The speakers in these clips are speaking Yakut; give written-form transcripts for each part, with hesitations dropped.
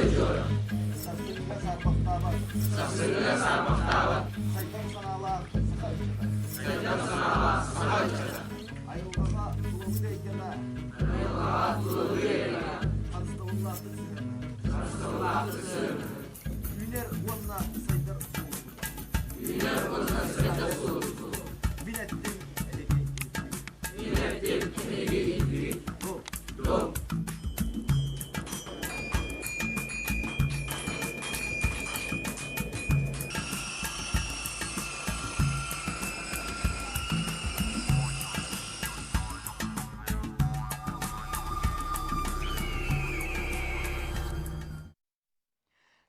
Сарсыҥҥа саарбахтаабат. Сарсыҥҥа саарбахтаабат. Сайдам санаалаах саха ыччата. Сайдам санаалаах саха ыччата. Айылҕаҕа тулалыыр эйгэҕэ. Айылҕаҕа тулалыыр эйгэҕэ. Харыстабыллаахтык сыһыаннаһар. Харыстабыллаахтык сыһыаннаһар. Үүнэр уонна сайдар суолу Үүнэр уонна сайдар суолу Мин эттим, эһиги Мин эттим, эһиги иһиттигит. До.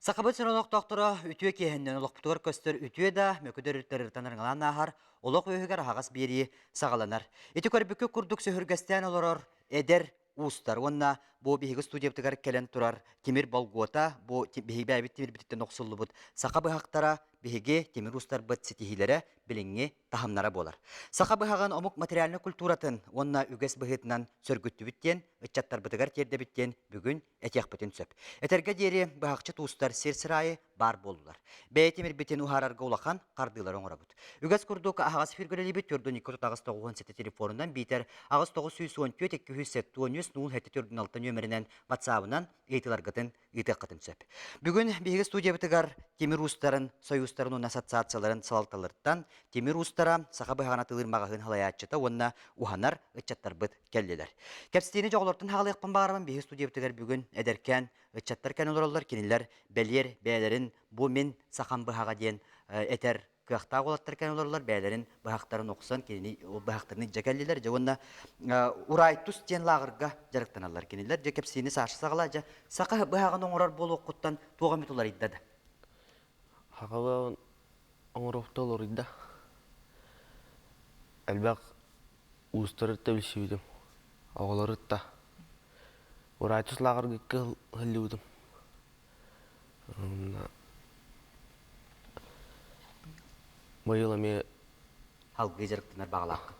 Сахабыт сирин олохтоохторо үтүө киэһэннэн олохпутугар көстөр үтүө да, мөкү да өрүттэр ырыҥалаан ааһар олох үөһүгэр аһаҕас биэрии саҕаланар. Ити көрбүккүт курдук сөһүргэстээн олорор эдэр уустар уонна бу биһиги студиябытыгар кэлэн турар тимир болгуота, бу биһиги бэйэбит тимирбититтэн охсуллубут саха быһахтара биһиги тимир уустарбыт ситиһиилэрэ билиҥҥи таһымнара буолар. Саха быһаҕын омук материальнай культуратын уонна үгэс быһыытынан сөргүттүбүт диэн ыччаттарбытыгар тиэрдэбит диэн бүгүн этиэхпитин сөп. Этэргэ диэри быһахчы туустар сир-сир аайы баар буоллулар. Бэйэ тимирбитин уһаарарга улахан хардыылары оҥоробут. Үгэс курдук аһаҕас эфиргэ үлэлиибит 4 2 8 телефонунан биитэр 8 914 273 07 46 нүөмэринэн ватсабынан ыйытыыларгытын ыытыаххытын сөп. Бүгүн биһиги студиябытыгар тимир уустарын, союзтарын уонна ассоциацияларын салалталарыттан тимир уустара, саха быһаҕын атыылыыр маҕаһыын салайааччыта уонна уһанар ыччаттарбыт кэллилэр. Кэпсэтиини дьоҕолортон хаалыахпын баҕарабын биһиги студиябытыгар бүгүн эдэркээн ыччаттар кэлэн олороллор. Кинилэр бэлиэр бэйэлэрин бу мин сахам быһаҕа диэн этэр кыахтаах уолаттар кэлэн олороллор. Бэйэлэрин быһахтарын охсон кинини быһахтарын илдьэ кэллилэр. Дьэ уонна Урайтус диэн лааҕырга дьарыктаналлар. Кинилэр дьэ кэпсиини Саша саҕалаа дьэ саха быһаҕын оҥорор буолуоххуттан туох эмит уларыйда да? Саха оҥоруохта уларыйда. Элбэх уустары да билсибитим, оҕолору да. Ураачыс лааҕырга сылдьыбытым. Быйыл эмиэ Салгыы дьарыктанар баҕалааххын.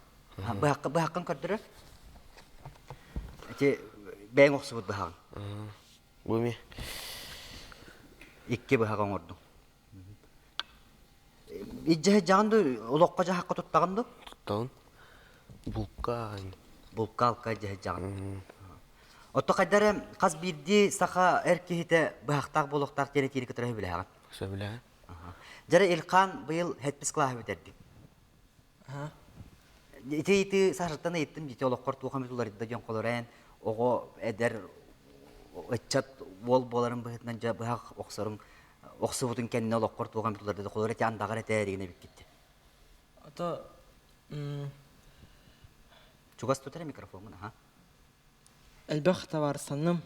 Быһахха быһаххын көрдөрөр. Ити бэйэҥ охсубут быһаҕыҥ. Бу эмиэ Икки быһаҕы оҥордуҥ. Илдьэ сылдьаҕын дуу, олоххо-дьаһахха туттаҕын дуу? Туттаҕын. Булка Булка-алка илдьэ сылдьаҕын. Отто хайда эрэ хас биирдии саха эр киһитэ быһахтаах буолуохтаах диэн этиини кытары сөбүлэһэҕин? Сөбүлэһэн. Дьэрэ Илхан быйыл ХЭТПИС кылааһы бүтэрдиҥ. Ити ыйытыы саһарыттан ыйыттым дии олоххор туох эмит уларыйда диэн холорон оҕо эдэр ыччат уол буоларын быһыытынан дьэ быһах охсорун охсубутун кэннэ олоххор туох эмит уларыйда холор эти андаҕар этэ дигин эбиккит Ото Чугас тутар микрофоҥҥун аха. Элбэх табаарыстанным.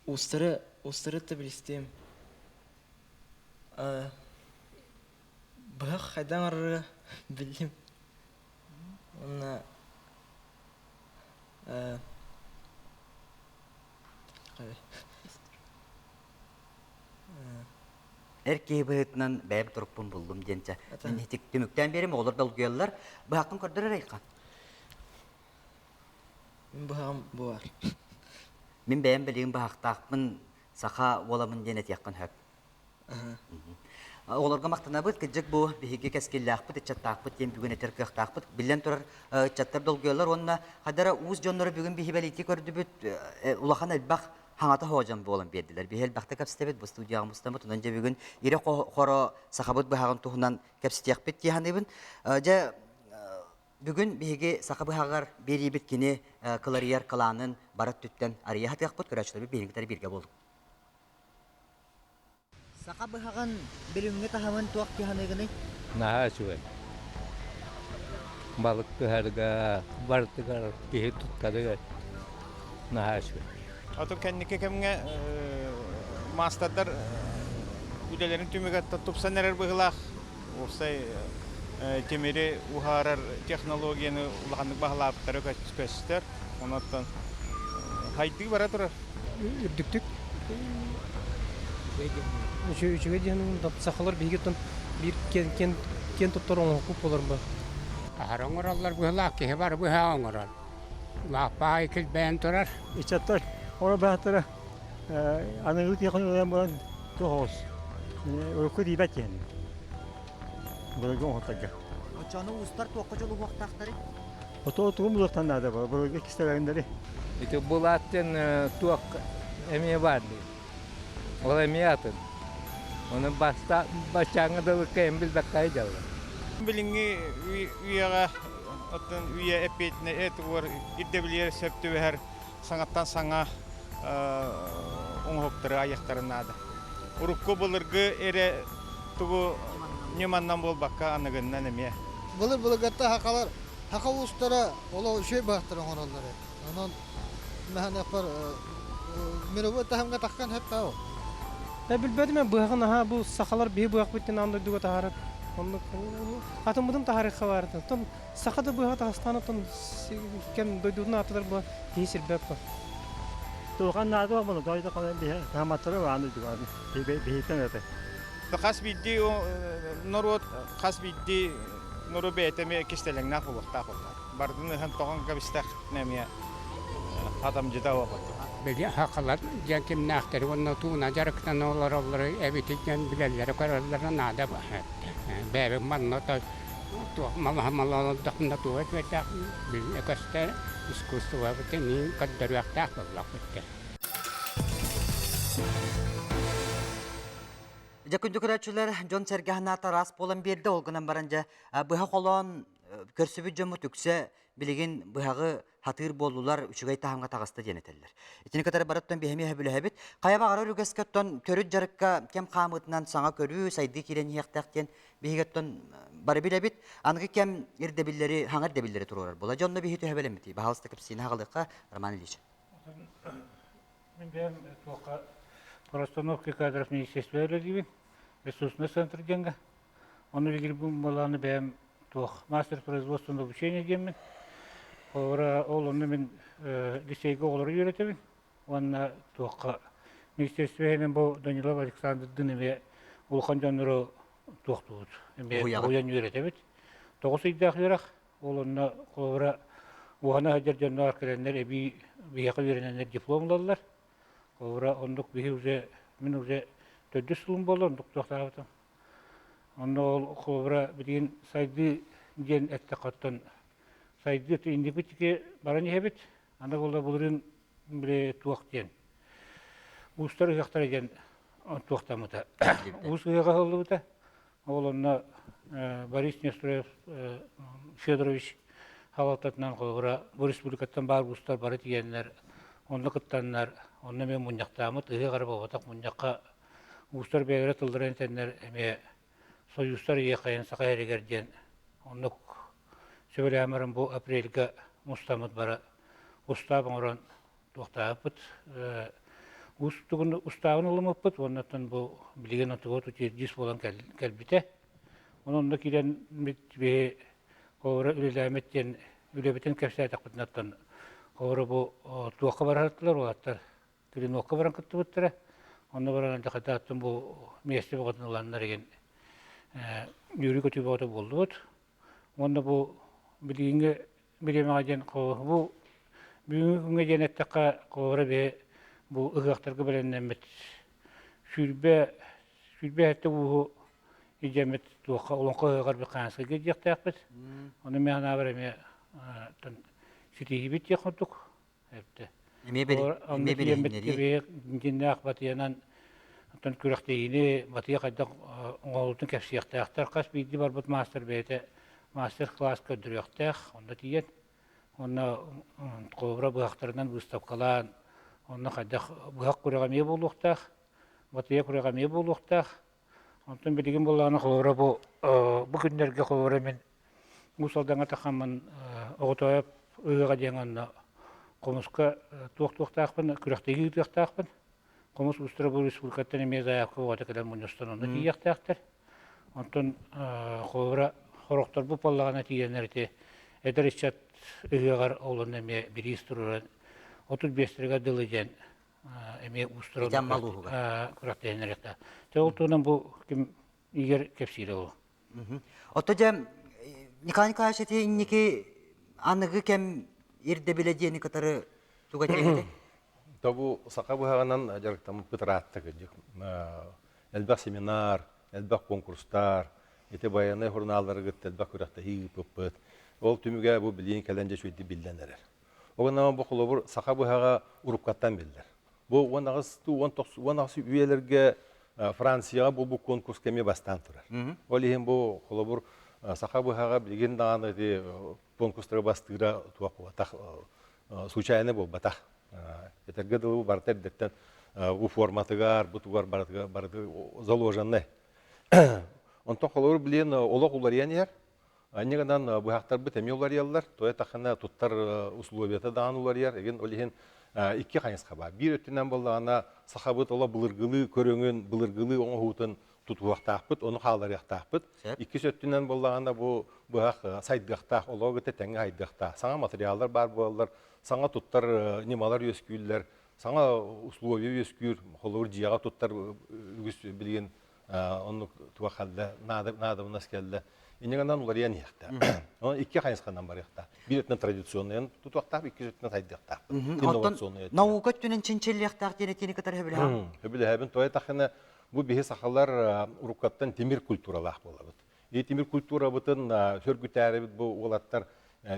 Уустары, уустары да билистиим. Быһах хайдах оҥорору биллим. Уонна Эр киһи быһыытынан бэйэм турукпун буллум диэн чэ. Мин ити түмүктээн биэрим, оҕолор долгуйаллар. Быһаххын көрдөр эрэ Айхан. Мин быһаҕым бу бар. Мин бэйэм билигин быһахтаахпын, саха уоламын диэн этиэххин сөп. Оҕолорго махтанабыт, кырдьык бу биһиги кэскиллээхпит, ыччаттаахпыт диэн бүгүн этэр кыахтаахпыт. Биллэн турар, ыччаттар долгуйаллар уонна хадара уус дьонноро бүгүн биһи бэлиэтии көрдүбүт, улахан элбэх хаҥата хоодьон буолан биэрдилэр. Биһи элбэхтэ кэпсэтэбит, бу студияҕа мустаммыт, онон дьэ бүгүн ирэ хоро сахабыт быһаҕын туһунан кэпсэтиэхпит дии саныыбын. Дьэ, бүгүн биһиги саха быһаҕар биэриибит кини кыларыйар кылаанын бары өттүттэн арыйа сатыахпыт, көрөөччүлэрбит биһиги кытары бииргэ буолуҥ. Саха быһаҕын билиҥҥи таһымын туох дии саныыгыный? Наһаа үчүгэй. Балык түһэргэ, барытыгар киһи туттарыгар наһаа үчүгэй. Оту кэнники кэмҥэ маастардар үлэлэрин түмүгэр тупсан эрэр быһыылаах. Уопсай тимири уһаарар технологияны улаханнык баһылаабыттара көстөр. Онон хайдыы бара турар. Үрдүктүк үчүгэй диэн сахалар биһиги оттон биир киэн киэн туттар оҥоһукпут буолар бу. Аһара оҥороллор быһыылаах киһи бары быһа оҥорор. Лааппаай килбэйэн турар. Ыччаттар оро баһтара. Аныгы тиэхиньикэлэрин булан туох оҕус урукку тиийбэт киһини былыргы оҥоһуктарга. Оччону уустар туохха дьулуһуохтаахтарый? Ото тугун булуохтан наада былыргы кистэлэҥнэри. Ити булааттан туох эмиэ баар дии. Ол эмиэ атын. Оны баста баччааҥҥа дылы кэм билбэккэ дьалла. Билиҥҥи үйэҕэ оттон үйэ эппиэтинэ этугар ирдэбилигэр сөп түбэһэр саҥаттан саҥа оҥоһуктары айыахтарын наада. Урукку былыргы эрэ тугу ньыманнан буолбакка аныгыннан эмиэ. Былыр былыргатта хакалар хака уустара олох үчүгэй баһахтары оҥороллор Онон мэхэнэхпэр мировой таһымга таххан хэппэ ол. Билбэтим мен быһаҕын аһа бу сахалар биһи быһахпыт диэн аан дойдуга таһаарар. Оннук атыммытын таһаарыахха баарыта. Оттон саха да быһаҕа таһыстаан оттон кэм дойдутун аатыгар бу киһи сирбэт ба. Туохан наада буолла, дойду хаматтары аан дойдуга биһиттэн это. Хас биирдии норуот хас биирдии норуот бэйэтэ эмиэ кистэлэҥнээх буолуохтаах буолла. Бардын ыһан тоҕон кэбистэх эмиэ хатамдьыта буолбат. Били хахалар дьэ кимнээхтэри уонна тууна дьарыктана олороллору эбити дьон билэллэрэ көрөллөрө наада бэйэбит манна туох малаһамалалардахпына туох этиэтээх билэ көстөр искусствобытын көрдөрүөхтээх буоллахпыт Дьэ күндү көрөөччүлэр, дьон-сэргэ санаата араас буолан биэрдэ, ол гынан баран дьэ быһа холоон көрсүбүт дьоммут үксэ билигин быһаҕы хатыыр буоллулар, үчүгэй таһымҥа таҕыста диэн этэллэр. Итини кытары барыттан биһэми өһөбүлэһэбит. Хайа баҕарар үгэскэ оттон төрүт дьарыкка кэм хаамыытынан саҥа көрүү, сайдыы киирэн иһиэхтээх диэн биһиги оттон бары билэбит. Аныгы кэм ирдэбиллэри, хаҥа ирдэбиллэри туруорар буола. Дьонно биһи төһө бэлэммитий? Баһаалыста кэпсиини хаҕалыахха Роман Ильич. Мин бэйэм туохха по расстановке кадров министерства үлэлиибин, ресурсный центр диэҥҥэ. Ону билигин былааны бэйэм туох мастер производственного обучения диэммин. Холобура, ол онно мин лицейгэ оҕолору үөрэтэбин уонна туохха министерство иһинэн бу Данилов Александрдыын эмиэ улахан дьоннору туохтуубут, эмиэ уһуйан үөрэтэбит. 9 ыйдаах үөрэх, ол онно холобура уһана сылдьар дьонноор кэлэннэр эбии биһиэхэ үөрэнэннэр диплом ылаллар. Холобура, оннук биһи уже мин уже төрдүс сылым буолла оннук туохтаабытым. Онно ол холобура билигин сайдыы диэн эттэххэ оттон сайдыы инники баран иһэбит. Аны буолла былырыын били туох диэн уустар ыһыахтара диэн туохтаммыта. Уус ыһыаҕа ыһыллыбыта. Ол онно Борис Нестоев Федорович салалтатынан холобура бу республикаттан баар уустар бары тиийэннэр онно кыттаннар онно эмиэ мунньахтааммыт ыһыах эрэ буолбатах мунньахха уустар бэйэлэрэ тылларын этэннэр эмиэ союзтар иэхэйэн Саха сиригэр диэн оннук сөбүлээн баран бу апрельга мустаммыт бары устаап оҥорон туохтаабыппыт уустугун устаабын ылыммыппыт уонна оттон бу билигин отугу утирдиис буолан кэлбитэ. Онон онно киирэн биһи холобура үлэлээммит диэн үлэбитин кэпсээтэхпитинэ оттон холобура бу туохха бараһыттылар уолаттар Клинокка баран кыттыбыттара. Онно баран дьахатааттан бу миэстэ бөҕөтүн ыланнар игин үөрүү-көтүү бөҕөтө буоллубут. Уонна бу билигиҥҥи бириэмэҕэ диэн бу бүгүҥҥү күҥҥэ диэн эттэххэ холобура биһи бу ыһыахтарга бэлэмнэммит 27 ууһу идьэммит туохха олоҥхо ыһыаҕар Беханскайга диэхтээхпит. Ону мин санаабар эмиэ ситиһиибит диэх курдук эптэ. Эмиэ билиһиннэрии. Дьиннээх батыйанан оттон күрэхтэһиини батыйа хайдах оҥоһултун кэпсиэхтээхтэр. Хас биирдии барбыт маастар бэйэтэ мастер-класс көрдөрүөхтээх, онно тиийэн, онно холобура быһахтарынан выставкалаан, онно хайдах быһах күрэҕэ эмиэ буолуохтаах, батыйа күрэҕэ эмиэ буолуохтаах. Онтон билигин буоллаҕына холобура бу бу күннэргэ холобура мин Уус Алдаҥҥа тахаммын Оҕотоойоп ыһыаҕа диэн онно хомуска туох-туохтаахпын күрэхтэһии ыытыахтаахпын. Хомус уустара бу республикаттан эмиэ заявка оҕото кэлэн мунньустан онно тиийиэхтээхтэр. Онтон холобура хорохторбут буоллаҕына тиийэннэр ити эдэр ыччат ыһыаҕар ол онно эмиэ бириис туруоран 35-тэригэр дылы диэн эмиэ уустура күрэхтэһиннэриэхтээх. Те ол туһунан бу ким игэр кэпсиирэ ол. Ото дьэ Николай Николаевич ити инники аныгы кэм ирдэбилэ диэни кытары туга диэхтэй? Тобу саха быһаҕынан дьарыктаммыппыт ыраатта кырдьык. Элбэх семинар, элбэх конкурстар, ити байыаннай сурунааллары кытта элбэх күрэхтэһии ыыппыппыт. Ол түмүгэ бу билигин кэлэн дьэ үчүгэйдик биллэн эрэр. Ол гынан бу холобур саха быһаҕа уруккаттан биллэр. Бу 18 18 үйэлэргэ Францияҕа буолбут конкурска эмиэ бастаан турар. Ол иһин бу холобур саха быһаҕа билигин даҕаны ити конкурстары бастыыра туох буолбатах, случайно буолбатах. Этэргэ дылы барыта эрдэттэн бу форматыгар, бу тугар барытыгар барыта заложенный. Онтон холобур билигин олох уларыйан иһэр. Анньа гынан быһахтарбыт эмиэ уларыйаллар. Тоҕо эттэххинэ туттар условията даҕаны уларыйар. Эгин ол иһин икки хайысха баар. Биир өттүнэн буоллаҕына сахабыт олох былыргылыы көрүҥүн, былыргылыы оҥоһуутун тутуһуохтаахпыт, ону хаалларыахтаахпыт. Иккис өттүнэн буоллаҕына бу быһах сайдыахтаах, олоҕу кытта тэҥҥэ сайдыахтаах. Саҥа материаллар баар буолаллар, саҥа туттар ньымалар үөскүүллэр, саҥа условия үөскүүр, холобур дьиэҕэ туттар үгүс билигин оннук туох кэллэ, наадабынас кэллэ. Инньэ гынан уларыйан иһиэхтээх. Онон икки хайысханан барыахтаах. Биир өттүнэн традиционнайын тутуохтаах, иккис өттүнэн сайдыахтаах. Оттон наука өттүнэн чинчиллиэхтээх диэн этиини кытары сөбүлэһэҕин? Сөбүлэһэбин. Тоҕо эттэххинэ, бу биһи сахалар уруккаттан тимир культуралаах буолабыт. И тимир культурабытын сөргүтээрибит бу уолаттар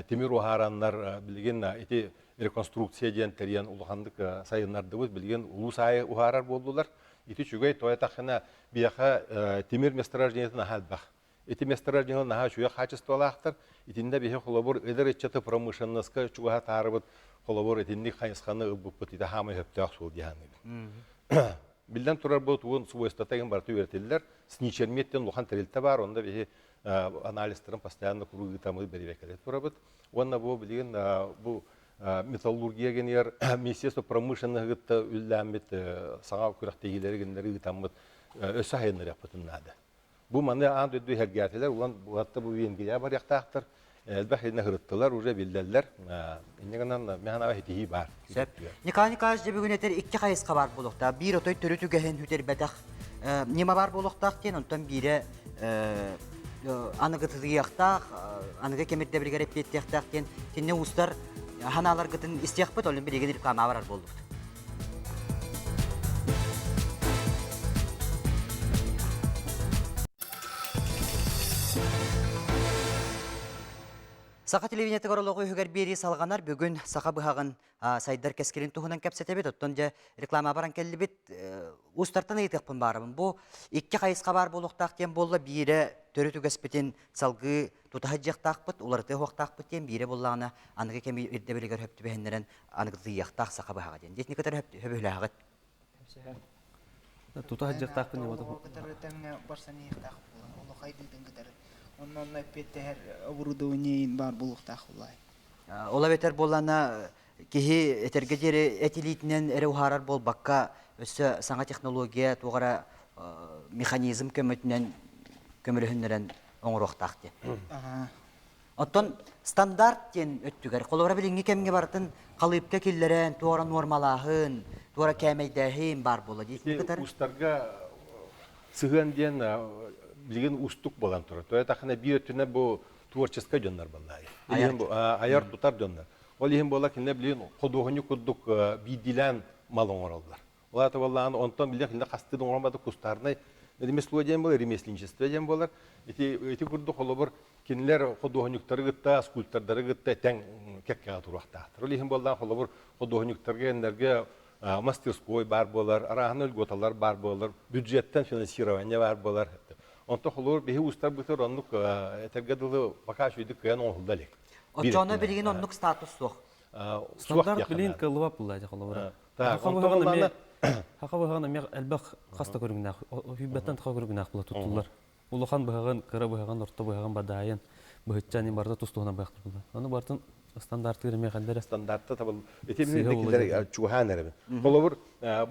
тимир уһаараннар билигин ити реконструкция диэн тэрийэн улаханнык сайыннардыбыт. Билигин улуус аайы уһаарар буоллулар. Ити үчүгэй тоҕо эттэххинэ биһиэхэ тимир месторождениетын наһаа элбэх. Ити месторождение наһаа үчүгэй хаачыстыбалаахтар. Итиннэ биһи холобур эдэр ыччаты промышленноска чугаһатаарыбыт холобур итинник хайысханы ылбыппыт ити хаамай сөптөөх суол дии саныыбын. Биллэн турар бу тугун свойствота игин барыта үөрэтиллэр. Сничермиэттэн улахан тэрилтэ баар, онно биһи анализтарын постоянно куруук ыытаммыт бэрэбиэркэлэри турабыт. Уонна бу билигин бу металлургия генигэр Министерство промышленноһы кытта үллээммит саҥа күрэхтэһиилэри гиннэри ыытаммыт өссө сайыннарыахпытын наада. Бу маны аан дойду иһэргээтилэр, улан буһатта бу Венгрия барыахтаахтар, элбэх иннэ ырыттылар, уже биллэллэр. Инньэ гынан мэханаҕа ситиһии баар. Сөп. Николай Николаевич дьэ бүгүн этэр икки хайысха баар буолуохтаах. Биир отой төрүт үгэһин сүтэрбэтэх ньыма баар буолуохтаах диэн, онтон биирэ аныгытыйыахтаах, аныгы кэм ирдэбилигэр эппиэттиэхтээх диэн кинини уустар ханааларгытын истиэхпит, олун билигин реклама барар буоллубут. Саха телевидениетыгар олоҕу үһүгэр биэрии салҕанар. Бүгүн саха быһаҕын сайдар кэскилин туһунан кэпсэтэбит. Оттон дьэ реклама баран кэллибит. Уустартан ыйытыахпын баарабын. Бу икки хайысха баар буолуохтаах диэн буолла. Биирэ төрүт үгэспитин салгыы тутаһа дьиэхтаахпыт, уларытыа уохтаахпыт диэн биирэ буоллаҕына аныгы кэми ирдэбилигэр хөп түбэһиннэрэн аныгытыйыахтаах саха быһаҕа диэн. Диэтини кытары хөбүлээҕит. Тута сылдьыахтаахпын диэн Кытары тэҥҥэ барсан иһиэхтээх буолан, олох айдыытын кытары. Онно онно эппиэттэһэр оборудование баар буолуохтаах буоллай. Ол эбэтэр буоллаана киһи этэргэ диэри эт илиитинэн эрэ уһаарар буолбакка, өссө саҥа технология туох эрэ механизм көмөтүнэн көмөлөһүннэрэн оҥоруохтаах диэн. Оттон стандарт диэн өттүгэр, холобура билиҥҥи кэмҥэ барытын халыыпка киллэрэн, туора нуормалааһын, туора кээмэйдээһин баар буола дии. Ити устарга сыһыан диэн билигин уустук буолан турар. То этахына биир өттүнэн бу творческай дьоннор баллаайы. Айар тутар дьоннор. Ол иһин буола кинилэр билигин худуоһунньук курдук биирдиилээн мал оҥороллор. Ол аата буоллаҕына онтон билигин кинилэр хастыы да оҥорон кустарнай ремесло диэн буолар, ремесленничество диэн буолар. Ити ити курдук холобур кинилэр худуоһунньуктары кытта, скульптордары кытта тэҥ кэккэҕэ туруохтаахтар. Ол иһин буоллаҕына холобур худуоһунньуктарга кинилэргэ мастерской баар буолар, арааһына льготалар баар буолар, бюджеттан финансирование баар буолар. Онтон холобур биһи уустарбытыгар оннук этэргэ дылы пока үчүгэйдик кыайан оҥоһулла илик. Оччоҕуна билигин оннук статус суох. Стандарт билин кылыба булла холобура. Хаха быһаҕын эмиэ элбэх хаста көрүҥнээх, сүүрбэттэн тахса көрүҥнээх була туттуллар. Улахан быһаҕын, кыра быһаҕын, орто быһаҕын, бадаайын, быһыччан барыта тус-туһунан быһахтар буолар. Ону барытын стандартыыр эмиэ ханна Стандарта табыл. Ити мин чугаһаан эрэбин. Холобур,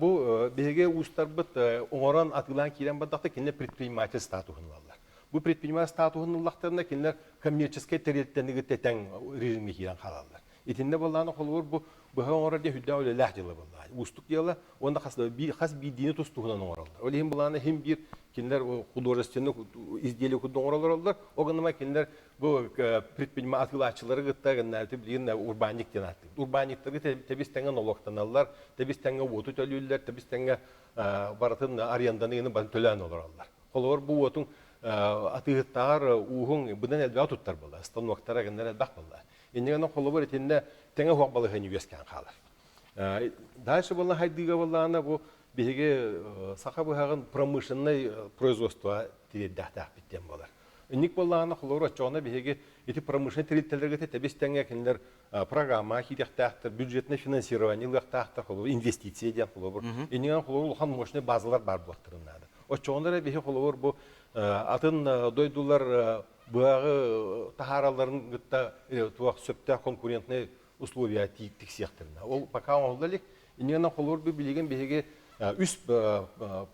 бу биһиги уустарбыт оҥорон атыылаан киирэн бардахта кинилэр предприниматель статуһун ылаллар. Бу предприниматель статуһун ыллахтарына кинилэр коммерческай тэрилтэни кытта тэҥ режимҥэ киирэн хаалаллар. Итиннэ буоллаҕына холобур бу быһа оҥорор диэн сүрдээх үлэлээх дьыала буоллаҕа. Уустук дьыала уонна хас хас биирдиини тус туһунан оҥороллор. Ол иһин былаана иһин биир кинилэр художественный изделие курдук оҥороллор. Ол гынан кинилэр бу предприниматель атыылааччылары кытта гыннааты билигин урбаанньык диэн ааттыыбыт. Урбаанньыктарга тэбис тэҥҥэ нолуоктаналлар, тэбис тэҥҥэ уоту төлүүллэр, тэбис тэҥҥэ барытын аренданыыны барын төлөөн олороллор. Холобур, бу уотуҥ атыыһыттааҕар ууһуҥ быдан элбэҕи туттар буолла, станоктара гыннар элбэх буолла. Инньэ гынан холобур итиннэ тэҥэ суох балаһыанньа үөскээн хаалар. Дальше буолла хайдыыга буоллаҕына бу биһиги саха быһаҕын промышленнай производство тириэрдээхтээхпит диэн буолар. Инник буоллаҕына холобур оччоҕуна биһиги ити промышленнай тэрилтэлэргэ тэбис тэҥэ кинилэр программа киириэхтээхтэр, бюджетное финансирование ылыахтаахтар, холобур инвестиция диэн холобур. Иннигэн холобур улахан мощный базалар баар буолуохтарын наада. Оччоҕуна эрэ биһи холобур бу атын дойдулар быһаҕы таһааралларын кытта туох сөптөөх конкурентный условия тиксиэхтэринэ. Ол пока оҥоһулла илик. Иннигэн холобур бу билигин биһиги үс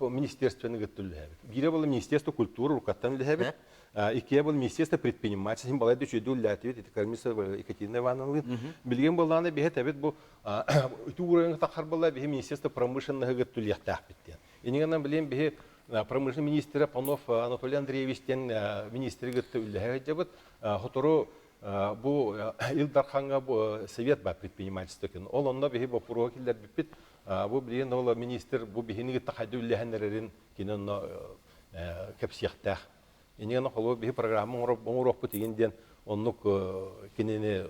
министерствоны кытта үлэлэһэбит. Биирэ был Министерство культуры рукаттан үлэлэһэбит. Иккиэ был Министерство предпринимательства балай да үчүгэйдик үлэлээтибит. Ити Кармиса Екатерина Ивановналыын. Билигин буоллаҕына биһи этэбит бу үтү уровеньга таххар буолла биһи Министерство промышленноһы кытта үлэлиэхтээхпит диэн. Иннигэнэн билигин биһи промышленный министрэ Панов Анатолий Андреевич диэн министри кытта үлэлэһэ сылдьабыт. Сотору бу Ил Дархаҥҥа бу совет бар предпринимательство күн. Ол онно биһи боппуруоһу киллэрбиппит. Бу билигин ол министр бу биһини кытта хайда үлэлэһэн эрэрин кини онно кэпсиэхтээх. Иннигэн холобур биһи программа оҥоруохпут игин диэн оннук кинини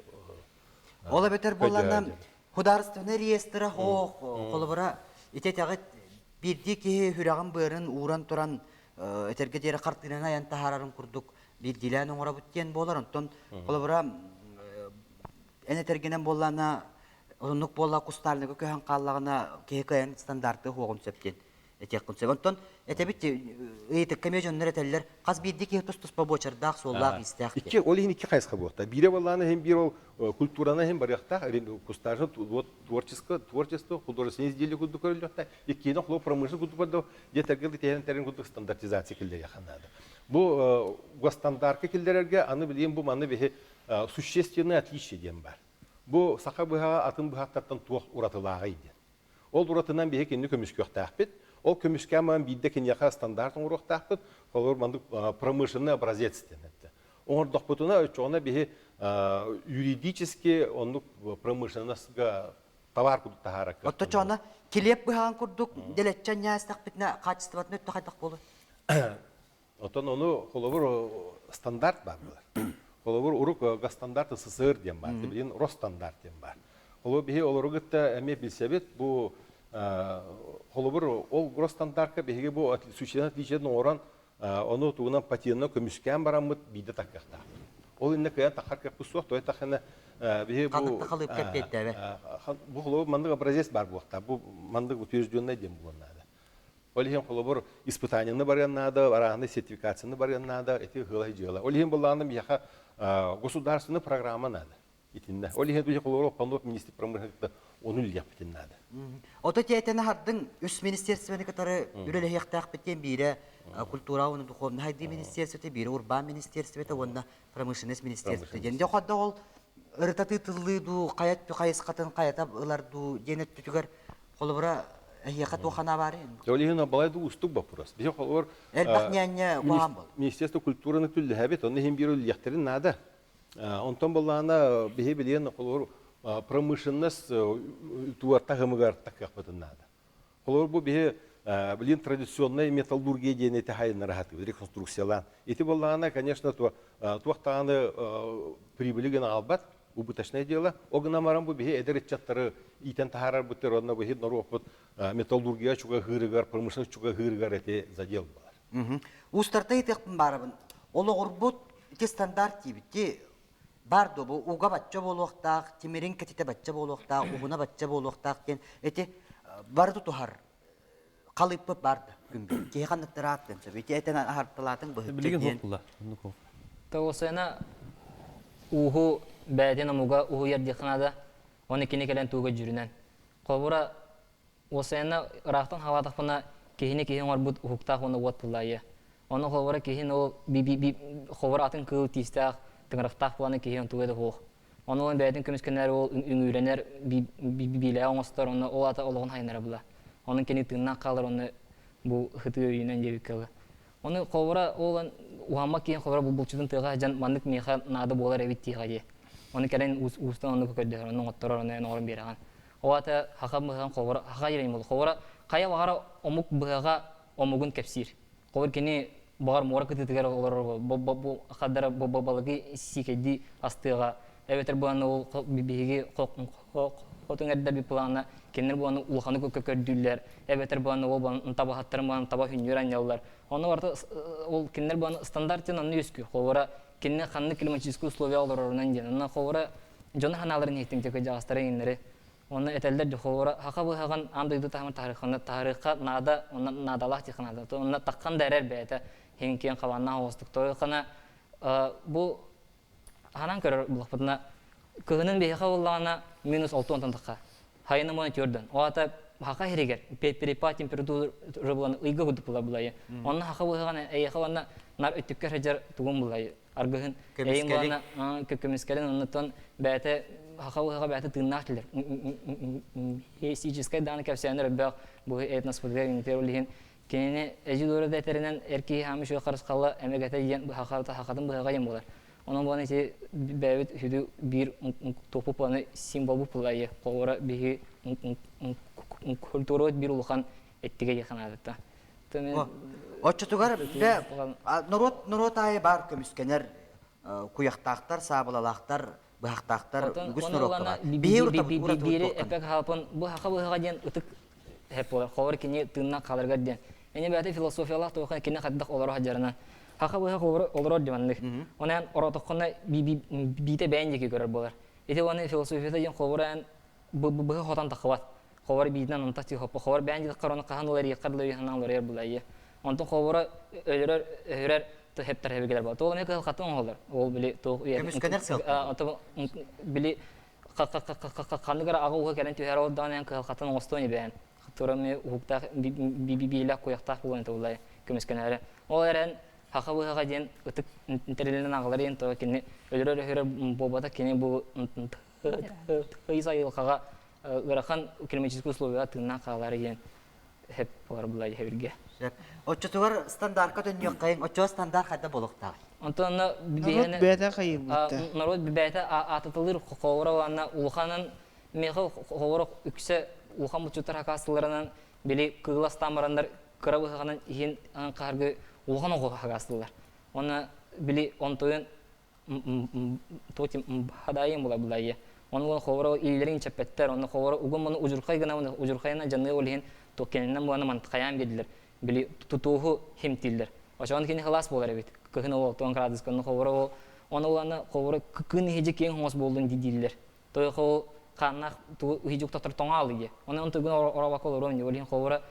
Ол эбэтэр буолланна художественный реестра хоох холобура ити этэҕит биирдии киһи сүрэҕин быарын ууран туран этэргэ диэри хартыынаны айан таһаарарын курдук биирдиилээн оҥоробут диэн буолар. Онтон холобура эн этэргинэн буоллаана оннук буолла кустаальныга көһөн хааллаҕына киһи кыайан стандарты уһуоҕун сөп диэн этиэххин сөп. Онтон этэбит ыйытыкка эмиэ дьоннор этэллэр хас биирдии киһи тус-туспа буочардаах, суоллаах-иистээх Икки, ол иһин икки хайысха буолта. Биирэ буоллаҕына иһин биир ол культураны иһин барыахтаах, кустаажы творчество, творчество, художественное изделие курдук көрүллүөхтээх. Иккиһинэн холобур промышленность курдук барда, диэтэргэ тиһэн тэрин курдук стандартизация киллэриэххэ наада. Бу госстандарка киллэрэргэ аны билигин бу манна биһи существенное отличие диэн баар. Бу саха быһаҕа атын быһахтартан туох уратылааҕый диэн. Ол уратынан биһи кинини көмүскүөхтээхпит. Ол көмүскээн баран биирдэ киниэхэ стандарт оҥоруохтаахпыт. Холобур, маннык промышленный образец диэн этэ. Оҥордохпутуна, оччоҕуна биһи юридически оннук промышленностьга товар курдук таһаарар Отто чоона килиэп быһаан курдук дэлэччэ анньаастахпытына хаачыстыбатын өттө хайдах буолуой? Оттон ону холобур стандарт баар буолар. Холобур урук госстандарт СССР диэн баар, билигин Росстандарт диэн баар. Холобур биһи олору кытта эмиэ билсэбит. Бу холобур ол Росстандартка биһиги бу существенное отличиетын оҥорон ону тугунан патенынан көмүскээн бараммыт биирдэ таккыахтаахпыт. Ол иннэ кыайан таххар кыахпыт суох, тоҕо эттэххинэ биһи бу бу холобур маннык образец баар буолуохтаах. Бу маннык утвержденный диэн буолуон наада. Ол иһин холобур испытанияны барыан наада, арааһынай сертификацияны барыан наада, ити ыһыалай дьыала. Ол иһин былааны миэхэ государственный программа наада. Итиннэ. Ол иһин холобур Панов министр промышленности ону үллиэхпитин наада. Ото тиэтэн хардыҥ үс министерствоны кытары үлэлэһиэхтээхпит диэн биирэ культура уонна духовнай хайдыы министерствота, биирэ урбаан министерствота уонна промышленность министерствота диэн. Дьэ ходда ол ырытатыы тыллыы дуу, хайа хайысхатын хайата ылар дуу диэн өттүтүгэр Холобура, эһиэхэ туох анаа баарый? Ол иһин балай да уустук боппуруос. Биһи холобур Элбэх ньээнньэ куһаҕан буол. Министерство культураны түллэһэбит, онно иһин биир үллиэхтэрин наада. Онтон былаана биһи билиэн холобур промышленность туар таһымыгар такыахпытын наада. Холобур бу биһи билин традиционная металлургия диэн эти хайыннара хатыбыт реконструкциялаан. Ити боллаана, конечно, туох даҕаны прибыли гына албат, убыточное дело. Ол гынан баран бу биһи эдэр ыччаттары иитэн таһаарарбыттар уонна биһи норуоппут металлургия чугаһыырыгар, промышленность чугаһыырыгар эти задел буолар. Уустарта ыйытыахпын баарабын. Олоҕурбут ити стандарт диибит. Ти бар дуо бу уга бачча буолуохтаах, тимирин кэтитэ бачча буолуохтаах, уһуна бачча буолуохтаах диэн ити бары тутуһар халыыппыт бар да күн киһи ханныктар ааттыан сөп ити этэн аһарталаатыҥ быһычча Билигин диэн хула. Оннук ол. Тоҕусайна ууһу бэйэтин омуга уһуйар диэххэ наада. Оны кини кэлэн тууга дьүрүнэн. Холобура, уосайана ыраахтан халаатахпына киһини киһи оҥорбут уһуктаах уонна уот тыллаайы. Ону холобура киһин ол би би холобура атын кыыл тиистээх, тыҥырахтаах буолан киһи онтуга да суох. Оны ол бэйэтин көмүскэнэр ол үҥүүрэнэр биилээх оҥостор, онно ол ата олоҕун хайынара була. Onun кини тыыннаах хаалар онно бу хытыы өйүнэн диэбиккэ ылы. Оны холобура ол уһаммат киһи холобура булчутун тыаҕа дьан маннык миэхэ наада буолар эбит диэҕэ дии. Оны кэлэн уустан оннук көрдөһөр, онно оҥотторор, онно эн оҥорон биэрэҕин. Ол ата хаха быһаҕын холобура хаха диэн буолар. Холобура хайа баҕара омук быһаҕа омугун кэпсиир. Холобур кини баҕар муора кытыытыгар олорор бу хаддара балыгы сиикэйдии астыаҕа эбэтэр бу аны ол биһиги хотун эрдэ би плана кинилэр бу аны улаханы көрдүүллэр эбэтэр бу аны ол табаһаттарын бу аны таба хүннүөр анньаллар онно барыта ол кинилэр бу аны стандартын онно үөскүүр холобура кинини ханнык климатический условия олорорунан диэн онно холобура дьону ханааларын иһиттим кыдьаҕастары иҥнэри Онно этэллэр дьохолоро хаха быһаҕын аан дойду таһымын таһарыххана таһарыахха наада, онно наадалаах диэххэ наада. Онно таххан да эрэр бэйэтэ иһин киэн хабааннаах оҕустук. Тойхана бу ханан көрөр булахпытына кыһынын биһиэхэ буоллаҕына минус 6 тахха. Хайына муна төрдөн. О ата хаха хиригер перепад температура булан ыйга курдук була булайы. Онно хаха быһаҕын эйиэхэ уонна нар өттүккэ сылдьар тугун булайы. Аргыһын эйин буолана көмүскэлин оннуттан бэйэтэ хаха быһаҕа бэйэтэ тыыннаах кэлэр. Физическай дааны кэпсээннэр өрбөх бу этноспытыгар интер улиһин кинини эдьи дуора да этэринэн эр киһи хаамы шуя харысхалла эмэгэтэ диэн хахатын быһаҕа диэн буолар. Онон буолан ити бэйэбит сүдү биир топу планы символ пулайы холобура биһи культурабыт биир улахан эттигэ диэн санаатыта. Оччотугар норуот норуот аайы баар көмүскэнэр куйахтаахтар, саабылалаахтар, быһахтаахтар үгүс норуокка баар. Биири эпек хаалпын бу хаха быһаҕа диэн ытык хэп буолар. Холор кини тыыннаах хааларгар диэн. Эне бэйэтэ философиялаах туохха кини хайдах олоро сылдьарынан. Хаха быһах олорор диэн Онон оротоххуна биитэ бэйэн диэки көрөр буолар. Ити уонна философията диэн холобура эн быһа хотон таххыбат. Ховар биитинэн онтах ти хоппо ховар бээн дьылхар оны хаһан улар иэххэр дылы хаһан уларыйар булайы. Онтон ховара өлөрөр өһөрөр хептер хебигелер бар. Тоол эме кыһыл хатын оҥоһоллор. Ол били туох Көмүскэнэр сыалтан. Ото били ханныгар аҕа ууһа кэлэн түһэр ол даҕаны эн кыһыл хатын оҥостуон ибээн. Турами уһуктаах биилээх куйахтаах буолан туллай көмүскэнээри. Ол эрэн хаха быһаҕа диэн ытык тэрилинэн аҕалар диэн то кини өлөрөр өһөрөр буолбата кини бу ый сайылҕаҕа ыарахан климатическай условияҕа тыыннаах хаалаары диэн хэп болар булай хэбиргэ. Сөп. Оччотугар стандартка төннүөххэйиҥ, оччоҕо стандарт хайда буолуохтааҕый? Онтон онно Народ бэйэтэ хайыылбытта. Народ бэйэтэ аататылыыр холобура уонна улаханын миэхэ холобура үксэ улахан буччуттар хакаастыларынан били кыыластаан бараннар кыра быһаҕынан иһин хаһаргы улахан оҕо хакаастылар. Уонна били онтуйун туотим хадаайын була булайы. Оны була холобура илилэрин чэппэттэр, онно холобура угун муну удьурхай гына удьурхайына дьаныа ол иһин кэннинэн буолана мантхайаан биэрдилэр. Били тутууһу химтииллэр. Очоон кини хылаас буолар эбит. Кыһын ол 60 градуска онно холобура ол оны улана холобура кын иһижи киэҥ хоҥос буоллун дииллэр. Той хол хааннаах ту иһижи уктаттар тоҥаалы дии. Оны онтугун оробакка олоруом дии. Ол иһин холобура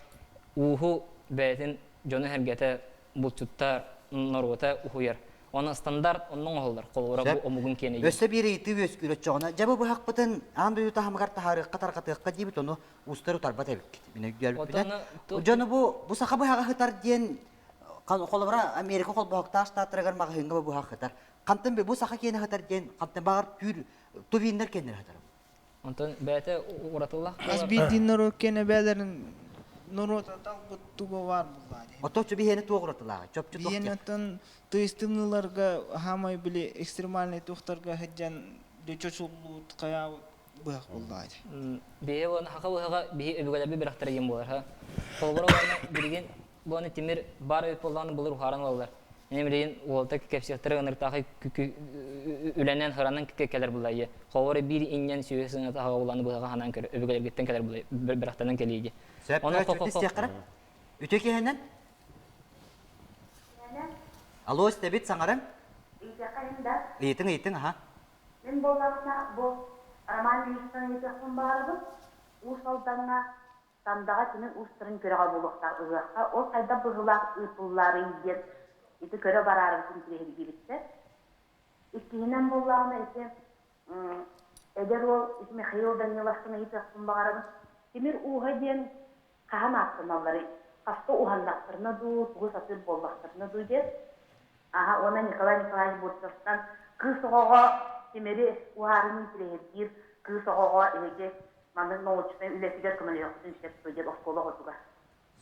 ууһу бэйэтин дьону эргэтэ булчуттар норуота уһуйар. Оны стандарт онно оҥоһуллар. Холобура бу омугун киэнэ Өссө биир ыйытыы үөскүүр оччоҕуна дьэ бу быһахпытын аан дойду таһымыгар таһаарыахха тарҕатыахха диибит ону уустар утарбат эбиккит. Мин өйдүөлбүппүнэн. Дьону бу бу саха быһаҕа сытар диэн холобура Америка холбоһуктаах штаттарыгар маҕаһыыҥҥа бу быһах сытар. Хантан бу саха киэнэ сытар диэн хантан баҕар түүр тувиннар киэннэрэ сытар. Онтон бэйэтэ уратыллах Хас биирдии норуот киэнэ бэйэлэрин норуота талбыт туга баар буоллаа дии. Оточчу биһиэнэ туох уратылааҕый? Чопчу туох Биһиэнэ оттон тыйыстымныыларга хаамай били экстремальный туохтарга сылдьан чочуллуут хайаабыт быһах буоллаа дии. Биһи уонна хака быһаҕа биһи өбүгэлэрбит бырахтара диэн буолар ха. Холобура уонна билигин Бу аны тимир баар эбит буоллаҕына былыр уһааран ылаллар. Мин билигин уолта кэпсиэхтэрэ ыныртаахай үлэнэн хыранан кэлэр булайы. Холобура биир инньэн сүөһү сыҥата аҕа улааны быһаҕа ханан көрө өбүгэлэргиттэн кэлэр булай бырахтанан кэлииги. Сөп Онон истиэххэрэ. Үтүө киһинэн. Алло, истэбит саҥарыҥ. Ыйытыҥ, ыйытыҥ, аха. Мин буоллаҕына бу Роман Ильичтан ыйытыахпын баҕарабын. Уус Алдаҥҥа Тандаҕа тимир уустарын күрэҕэ буолуохтаах ыһыахха ол хайдах быһыылаах ыытылларый диэн ити көрө бараарыбытын интириэһиргиибиттэр. Иккиһинэн буоллаҕына ити эдэр уол ити Михаил Даниловтан ыйытыахпын баҕарабын. Тимир ууһа диэн хаһан ааттаналларый? Хаста уһаннахтарына дуу, тугу сатыыр буоллахтарына дуу диэн. Аха, уонна Николай Николаевич Бурцевтан кыыс оҕоҕо тимири уһаарыны интириэһиргиир кыыс оҕоҕо эһиги маннык научнай үлэтигэр көмөлөһүөххүтүн сөп дуо диэн оскуола оҕотугар.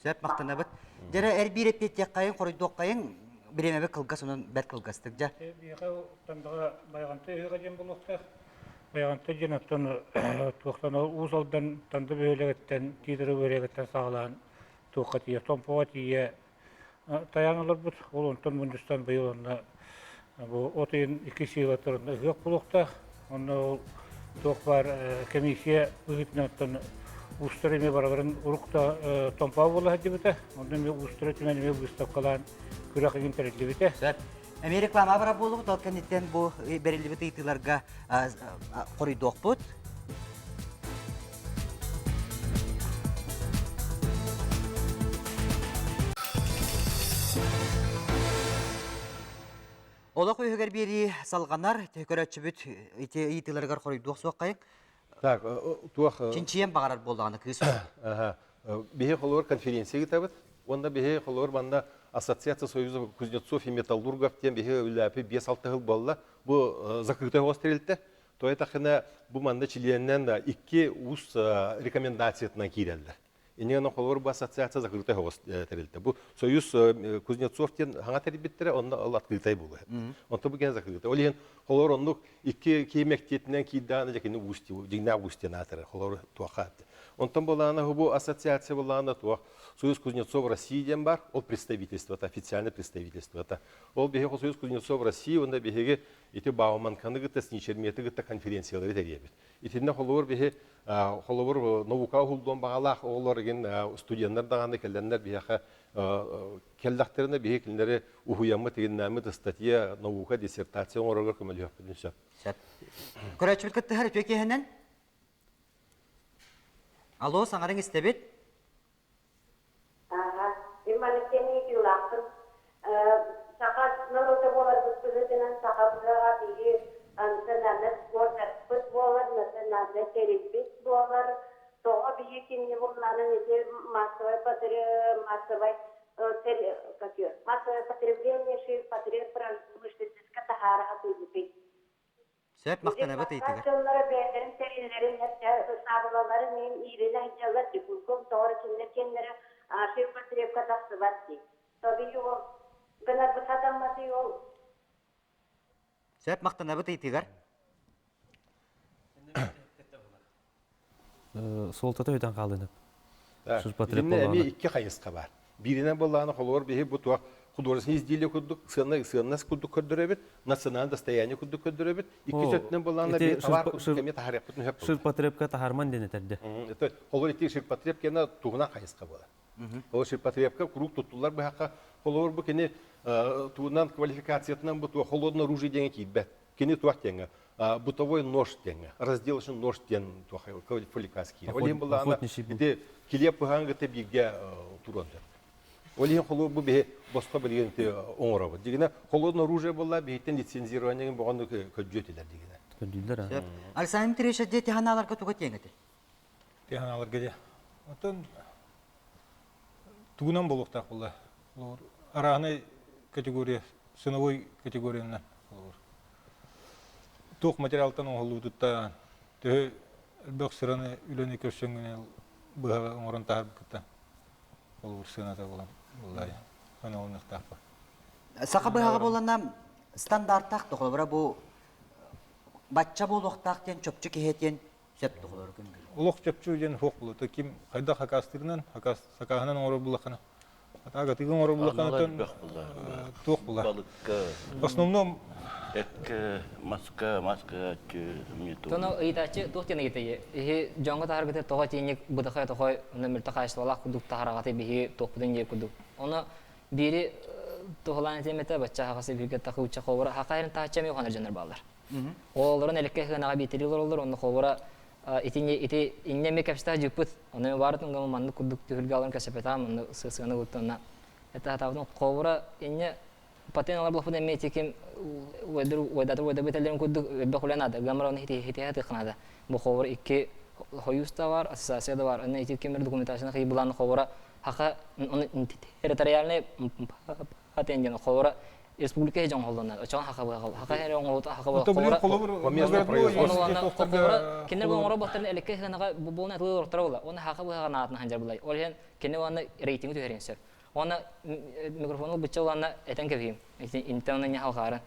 Сөп, махтанабыт. Дьэрэ эр-биир эппиэттиэххэйиҥ, хоруйдуоххайыҥ, бириэмэбит кылгас, онон бэрт кылгастык дьэ. Биһиэхэ Тандаҕа Байаҕантай ыһыаҕа диэн буолуохтаах. Байаҕантай диэн оттон туохтан Уус Алдан Танда бөһүөлэгиттэн, Тиитэри бөһүөлэгиттэн саҕалаан туохха тиийэ, Томпоҕо тиийэ тайаан олорбут. Ол онтон мунньустан быйыл онно бу от ыйын иккис сыылатар онно ыһыах буолуохтаах. Онно ол туох баар комиссия быһыытынан оттон уустар эмиэ барыларын урук да Томпоо буола сылдьыбыта. Онно эмиэ уустары түмэн эмиэ выставкалаан күрэх игин тэриллибитэ. Сөп. Эмиэ реклама бара буолубут, ол кэнниттэн бу бэриллибит ыйытыыларга хоруйдуохпут. Олох үһүгэр биэрии салҕанар, көрөөччүбүт ити ыйытыыларыгар хоруйдуох суоххайыҥ. Так, туох... Чинчийэн баҕарар буоллаҕына кыыс. Биһи холугар конференция ыытабыт. Уонна биһи холугар манна Ассоциация союза кузнецов и металлургов диэн биһи үлээпи 5-6 сыл буолла. Бу закрытый оҕус тэрилтэ. То этахына бу манна чилиэннэн икки уус рекомендациятынан киирэллэр. Иннигэн холобур бу ассоциация закрытай оҕус тэрилтэ. Бу союз кузнецов диэн хаҥа тэрийбиттэрэ, онно ол открытай буолуо. Онто бу ген закрытай. Ол иһин холобур оннук икки киһи мэктиэтинэн киирдэҕинэ дьэ кини уус дьиҥнээх уус диэн аатырар холобур туохха онтон буолаана бу ассоциация буолаана туох Союз Кузнецов России диэн бар ол представительствота официальное представительствота ол биһиги Союз Кузнецов России уонна биһиги ити Бауманканы кытта Сничерметы кытта конференциялары тэрийэбит итиннэ холобур биһи холобур наука уһулдуон баҕалаах оҕолор игин студеннар даҕаны кэлэннэр биһиэхэ Кэллэхтэринэ биһи кинилэри уһуйаммыт игиннээммит ыстатыйа, наука, диссертация оҥорорго көмөлөһүөхпүтүн сөп. Сөп. Көрөөччүбүт кыттыһар үтүө киэһэнэн. Алло, саҥарыҥ истэбит. Ага, мин маннык диэн ыйытыылаахпын. Саха норуота буоларбыт быһыытынан саха быһаҕа биһи национальнай спорт буолар, национальнай тэрилбит буолар. Тоҕо биһи кинини буллаанан ити массовай массовай массовое потребление ширпотреб промышленностька таһаара сатыыбытый. Сөп, махтанабыт ыйытыгар. Дьонноро бэйэлэрин тэриллэрин саабылаларын иһин ииринэ сылдьаллар дьукулгум тоҕо кинилэр киэннэрэ ширпотребка тахсыбат дии. Тоби ол гынарбыт хатамматый ол. Сөп, махтанабыт ыйытыгар. Суолтата өтөн хаалынып. Итиннэ эмиэ икки хайысха бар. Бииринэн буоллаҕына холобур биһи бу туох художественный изделие курдук сыанна сыаннас курдук көрдөрөбүт, национальное достояние курдук көрдөрөбүт. Икки өттүнэн буоллаҕына биһи товар курдук эмиэ таһаарыахпытын сөп. Ширпотребка таһаарман диэн этэрде. Это холобур ити ширпотреб кена туһунан хайысха буолар. Ол ширпотребка куруук туттуллар быһахха холобур бу кини туһунан квалификациятынан бу туох холодное оружие диэҥэ киирбэт. Кини туох диэҥэ бытовой нож диэҥэ разделочный нож диэн туох квалификация киирэр. Ол иһин былаана ити килиэп быһаан кытта бииргэ туруон сөп. Ол иһин холуор бу биһи босхо билигин ити оҥоробут. Дигинэ холодное оружие буолла биһиттэн лицензированиеын боҕону көрдүөтүлэр дигинэ. Көрдүүллэр. Александр Дмитриевич дьэ тиханаларга туга тиэҥ этэй? Тиханаларга дьэ. Оттон тугунан буолуохтаах буолла? Араанай категория, ценовой категориянан холобур. Туох материалтан оҥоһуллубутуттан, төһө элбэх сыраны үлэни көрсөҥҥүнэн быһа оҥорон таһаарбыккыттан холобур сыаната буолан буоллаайа. Оҥоһулунуохтаахпын. Саха быһаҕа буолана стандартаах да холобура бу бачча буолуохтаах диэн чопчу киһи диэн сөп туһулар күн Олох чопчу диэн суох буолуо. Ким хайдах хакаастыырынан, сакааһынан оҥорор буллаххына, атаагатыгы оҥорор буллаххына туох була. Балыкка. В основном Экке, маска, маска Тоно ыйытааччы туох диэн ыйытайы? Иһи дьоҥҥо таһаргыта тоҕо тииник быдахай тохой мөлтөх хаачыстыбалаах курдук таһараҕатай биһиги туохпутун диир курдук. Ону биири туһулаан этиэм этэ бачча аһаҕас эбииргэ тахыучча холобура хахайын таһачча эмиэ уханар дьоннор бааллар. Оҕолорун элекке сыанаҕа биитэлии олороллор, онно холобура ити ити инньэ эмиэ кэпсэтэ дьыппыт. Ону баарын гама маннык курдук түһүлгэ алан кэсэпэтаам, онно сыана кутта онно это хатаабытым холобура инньэ патент алар болохпут эмиэ ити ким уойдар уойдатар уойдабыт этэллэрин курдук элбэх үлэ наада. Гамара оны хитиһэ тыхха наада. Бу холобура икки хойуус да бар, ассоциация да бар. Онно ити ким документацияны хый булан холобура хака оны территориальный патент диэн холобура. Республика дьон холлонар. Очон хака хака хере оҥолута хака Холобур, Кинилер бу оҥоро баттарын элекке хынаға бу буолна атылы ортора була. Оны хака быһаҕа наатын ханжар булай. Ол иһин кини уонна рейтинги түһэрин сөп. Уонна микрофону бычча уланна этен кэбиһим. Интен не халхарын.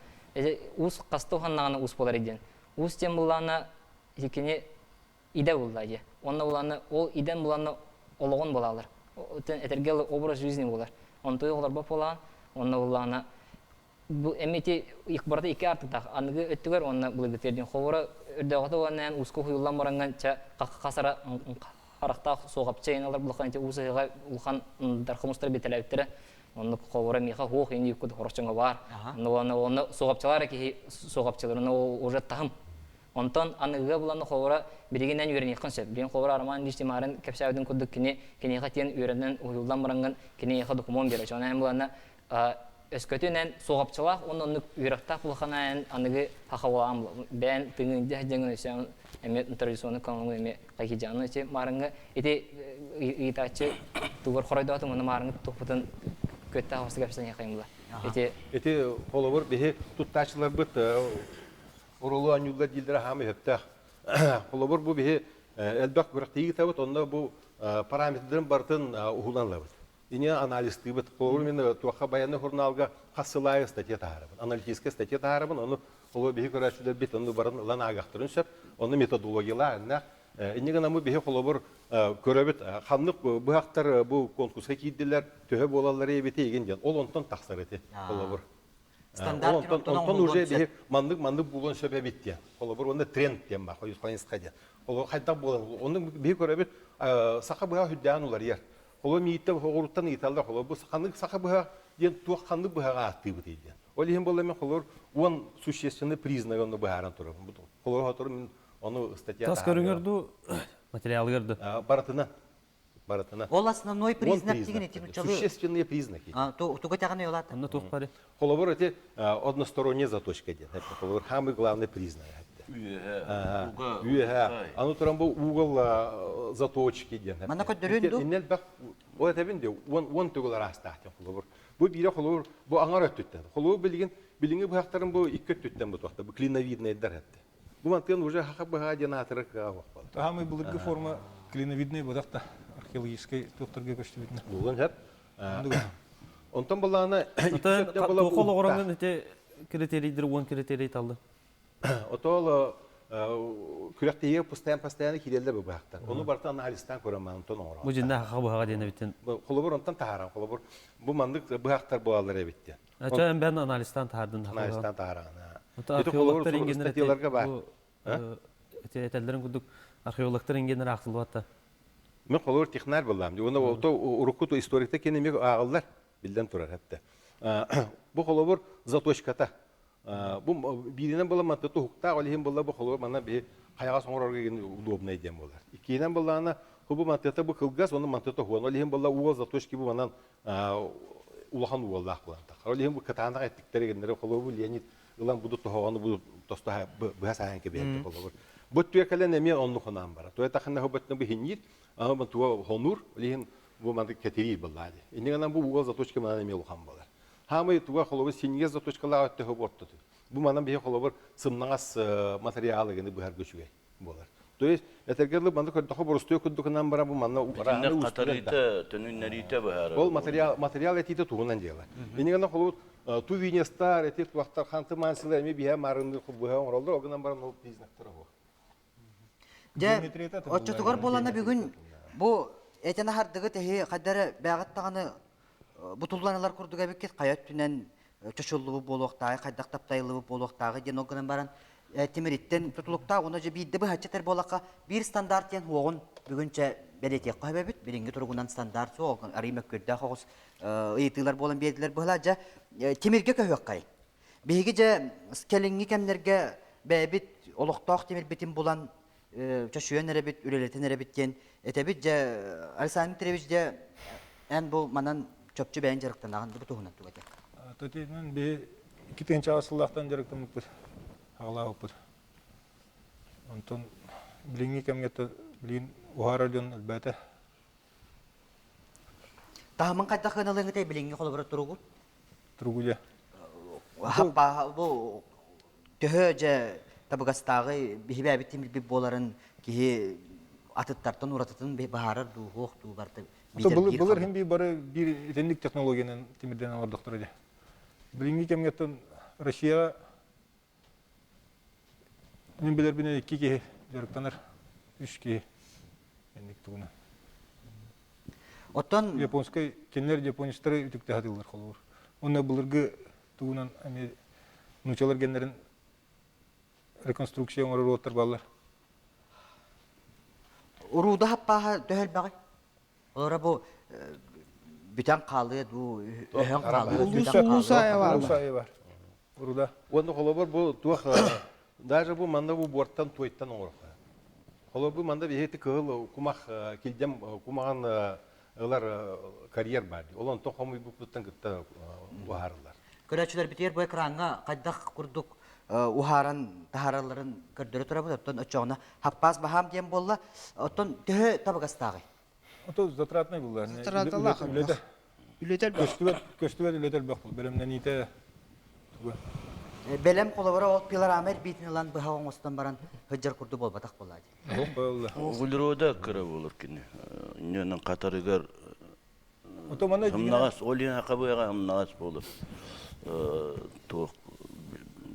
Уус хаста уханнаҕына уус болар диэн. Уус диэн буллаана кини идэ булла дии. Онно буланна ол идэн буланна олоҕун булалар. Этэргэ образ жизни булар. Онтуй олорбо буолаан, онно буллаана бу эмити барыта икки артыктаах аныгы өттүгэр уонна былыргытыгар диэн холобура өрдөөҕүтэ уонна эн ууска уһуйуллан бараҥҥан ча хасара харахтаах суоҕапча ин алар булахан ити уус ыһыга улахан дархамустар битэлээбиттэрэ оннук холобура миэхэ хуох ин юккут хорочоҥо баар онно онно суоҕапчалар киһи суоҕапчыларын уже таһым Онтон аныгыга булан холобура билигин эн үөрэниэххин сөп. Билигин холобура Роман Ильич Тимарин кэпсээбитин курдук кини киниэхэ тиэн үөрэнэн уһуйуллан бараҥҥын киниэхэ докумуон биэрэр. Онон эн буланна өскөтүн эн суоҕапчылаах уонна оннук үөрэхтээх улахан эн аныгы хахабалаан бэйэн тыҥын дьэһдьэҥин өсөөн эмиэ традиционный каналын эмиэ хайгыдьааны ити маарыҥҥа ити ыйытааччы тугар хоройдоотум уонна маарыҥҥы тухпутун көттө хабыста кэпсэниэххэ була. Ити Ити холобур биһи туттааччыларбыт Урулу оонньууллар дииллэрэ хаама өһөптөөх. Холобур, бу биһи элбэх күрэхтэһии ыытабыт, онно бу параметрдарын барытын уһулан ылабыт. Ини анализтыыбыт. Холобур, мин туохха байыаннай журналга хас сыл аайы статья таһаарабын. Аналитическая статья таһаарабын, ону холобур биһи көрөөччүлэрбит ону барын ылан аагахтарын сөп. Онно методологиялаах Инньэ гынан бу биһи холобур көрөбүт ханнык быһахтар бу конкурска киирдилэр, төһө буолаллар эбитий игин диэн. Ол онтон тахсар ити холобур. Стандарт онтон, онтон уже биһи маннык маннык буолуон сөп эбит диэн. Холобур, уонна тренд диэн баар, хойусхайынска диэн. Ол хайдах буолан, онно биһи көрөбүт саха быһа үрдээн уларыйар. Холобур, мииттэ оҕуруттан ыйыталлар, холобур, ханнык саха быһа диэн туох ханнык быһаҕа ааттыыбытый диэн. Ол иһин буолла мен холобур, уон существенный признак онно быһааран турабын. Холобур, хотору мин ону статья Тас көрүҥэр дуу, материалыгар дуу? Барытына. Барытына. Ол основной признак деген эти нучалы. Существенные признаки. Туга тяганы олата. Онно туох бары? Холобур эти односторонняя заточка диэн. Холобур самый главный признак. Үөһэ. Аны туран бу угол заточки диэн. Манна көрдөрүн ду? Иннел бак ол этебин де он төгүл араастаах диэн холобур. Бу биирэ холобур бу аңар өттүттэн. Холобур билигин билиҥҥи быһахтарын бу икки өттүттэн бу туохта бу клиновидныйдар этте. Бу мантыан уже хаха быһаа диэн аатырар кыаҕа суох буолар. Таһамый былыргы форма клиновидный бодах да археологическай туохтарга көстүбүтүнэ. Булгун сөп. Онтон былаана Тоқол оҕоронун ити критерийдер уон критерий талды. Отол күрэхтэһиигэ постоянно постоянно киирэллэр бу быһахтар. Ону барыта анализтаан көрөн онтон оҥорон. Бу дьиннэ хаха быһаҕа диэн эбиттин. Холобур онтон таһааран холобур бу маннык быһахтар буолаллар эбит диэн. Ача эмбэн анализтаан таһаардын. Анализтаан таһааран. Ити холобур статьяларга баар. Этэллэрин курдук археологтар ингенер аахсылбатта. Мен холобур технарь буллам. Уонна ото урукку историкта кини эмиэ ааҕыллар биллэн турар хатта. Бу холобур заточката. Бу бииринэн була манта туһуктаах ол иһин була бу холобур манна биһи хайаҕас оҥорорго игин удобнай диэн буолар. Иккиинэн буллаана бу мантыата бу кылгас, онно мантыата уһун. Ол иһин була уол заточки бу манан улахан уоллаах буолан таххар. Ол иһин бу кытаанах эттиктэр игиннэри холобур Леонид ылан буду тоһоҕону бу тосто быһа саайан кэбиһэргэ холобур. Бу түө кэлэн эмиэ оннук хонаан барар. Туя тахына хоботна бу хинниир, аны бу туа хонуур, ол иһин бу маннык кэтириир быллаа дии. Иннигэнэн гынан бу угол заточка манан эмиэ улахан буолар. Хаамай туга холобур синньигэс заточкалаах өттө ортоту. Бу манан биһи холобур сымнаҕас материалы гыны быһарга үчүгэй буолар. То есть этэргэ дылы манна көрдөхө боростуой курдукунан баран бу манна Итиннэ хатарыыта, төнүннэриитэ быһаарар. Ол материал материал этиитэ туһунан дьыала. Иннигэнэ холобур ту винестар эти туохтар ханты мансилар эми биһэ марынны быһа оҥороллор, ол гынан баран ол признактара суох. Дьэ, оччотугар буолана бүгүн бу этэн аһардыгыт эһи хайдары бэҕит даҕаны бутулланалар курдук эбиккит хайа өттүнэн чочуллубут буолуохтааҕы, хайдах таптайыллыбыт буолуохтааҕы диэн ол гынан баран тимириттэн тутулуктаах уонна дьэ биирдэ быһаччы этэр буоллахха биир стандарт диэн суоҕун бүгүн чэ бэлиэтиэххэ сөбөбүт. Билиҥҥи туругунан стандарт суох, арыый мөккүөрдээх оҕус ыйытыылар буолан биэрдилэр быһыылаах. Дьэ тимиргэ көһүөххэй. Биһиги дьэ кэлиҥҥи кэмнэргэ бэйэбит олохтоох тимирбитин булан чочуйан эрэбит, үлэлэтэн эрэбит диэн этэбит. Дьэ Александр Дмитриевич, дьэ эн бу манан чопчу бэйэҥ дьарыктанаҕын бу туһунан тугу этиэххэ? Тотинан биһи 2000 сыллаахтан дьарыктаммыппыт, аҕалаабыппыт. Онтон билиҥҥи кэмҥэ билигин уһаарар дьон элбээтэ. Таһымын хайдах ыаналыаҥ этэй билиҥҥи холобура туругу? Туругу дьэ. Хаппааһа бу төһө дьэ табыгастааҕы биһибээбит тимирбит буоларын киһи атыттартан уратытын баһаарар дуу, хуох дуу барыта биитэр биир Былыр хин бии бары биир итинник технологиянан тимирдэн олордохторо дии. Билиҥҥи кэмҥэ Россияҕа мин билэрбинэн икки киһи дьарыктанар, үс киһи инник тугунан. Оттон японскай кинилэр японецтары үтүктэ сатыыллар холобур. Уонна былыргы тугунан эмиэ нуучалар геннэрин реконструкция оҥорор уоттар бааллар. Урууда хаппааһа төһө элбэҕий? Олора бу бүтэн хаалыа дуу, өһөн хаалыа, бүтэн хаалыа. Улуус бар. Уруда. Уонна холобур бу туох даже бу манна бу буортан туойтан оҥорохха. Холобур бу манна биһиги кыһыл кумах килдьэм кумаҕан ылар карьер бар. Ол онтон хомуйбуппуттан кытта уһаарыллар. Көрөөччүлэрбитигэр бу экраҥҥа хайдах курдук уһааран таһааралларын көрдөрө турабыт. Оттон оччоҕуна хаппаас баһаам диэн буолла. Оттон төһө табыгастааҕый? Ото затратный булла. Затраталаах Үлэтэ. Үлэтэ элбэх. Көстүбэт, көстүбэт үлэтэ элбэх бул. Бэлэмнэниитэ туга. Бэлэм холобура ол пилорама эрбиитин ылан быһа оҥостон баран сылдьар курдук буолбатах буолаа дии. Буолла. Углерода кыра буолар кини. Ньөнөн хатарыгар Ото мана Ымнаҕас, ол иһин хабыаҕа ымнаҕас буолар. Туох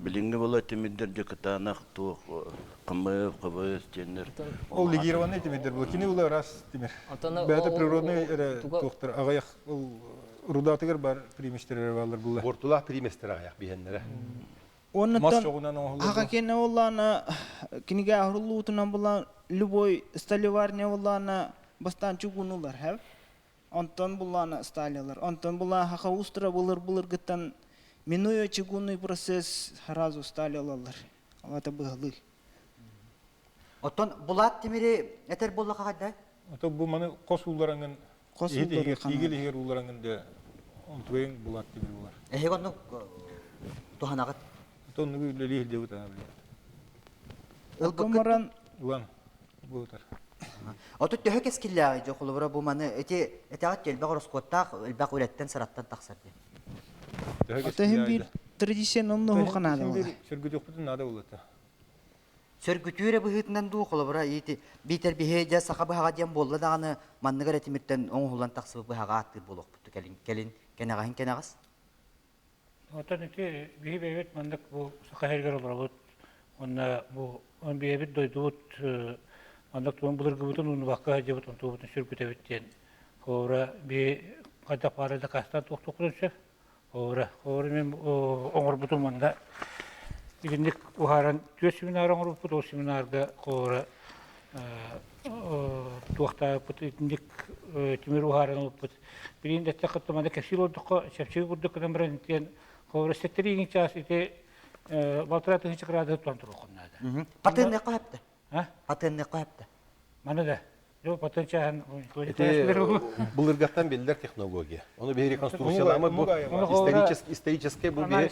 билиҥҥи була тимирдэр дьэ кытаанах туох КМФ, КВС диэннэр. Ол легированный тимирдер була. Кини була ырас тимир. Бэйэтэ природный эрэ туохтар аҕыйах ол рудатыгар бар приместер эрэ бааллар була. Буортулаах приместер аҕыйах биһэннэрэ. Мас чоҕунан оҥоһуллар. Аха кэннэ буоллаана кинигэ аһырыллуутунан булан любой сталеварня буоллаана бастаан чугунулар хэв. Онтон буллаана сталялар. Онтон буллаана хаха устра былыр былыргыттан минуя чугунный процесс сразу сталялалар. Алата быһалыы. Оттон булат тимири этэр буоллаха хайда? Ото бу маны хос уулларангын Хос иһит ууллары иһигэр тиигил иһигэр уулларангын да онтугайын булат тимир булар. Эһиги оннук туһанаҕыт? Ото оннугу үлэлии сылдьабыт ана билигин. Ылбыккыт? Баран Улан буутар. Отут төһө кэскиллээҕий дьэ холобура бу маны ити этэҕит элбэх ороскуоттаах элбэх үлэттэн сыраттан тахсар диэн. Төһө Ото иһин биир традиция номнуо ханаада буолар. Сөргүтүөхпүтүн наада буолла. Сөргүтүү эрэ быһыытынан дуу холобура ити биитэр биһи дьэ саха быһаҕа диэн буолла даҕаны маннык эрэ тимиртэн оҥоһуллан тахсыбыт быһаҕа ааттыыр буолуохпут кэлин кэлин кэнэҕэһин кэнэҕэс. Оттон ити биһи бэйэбит маннык бу саха сиригэр олоробут уонна бу бэйэбит дойдубут маннык тугун былыргыбытын умнубакка сылдьыбыт онтубутун сүргүтэбит диэн холобура биһи хайдах баара дакаастаан туохтуохпутун сөп. Холобура, холобура мин оҥорбутум манна итинник уһааран түөрт семинар оҥорбуппут, ол семинарга холобура туохтаабыппыт итинник тимир уһааран ылбыппыт. Билигин да эттэххэ манна кэпсиир олордоххо чэпчэки курдук гынан баран диэн холобура сэттэри чаас ити балтараа тыһыынча кыраадыһы тутан туруоххун наада. Патенныахха сөптө. Патенныахха сөптө. Маны да. Жок, патен чааһын Ити былыргаттан биллэр технология. Ону биһи реконструкцияламмыт бу исторический бу биһи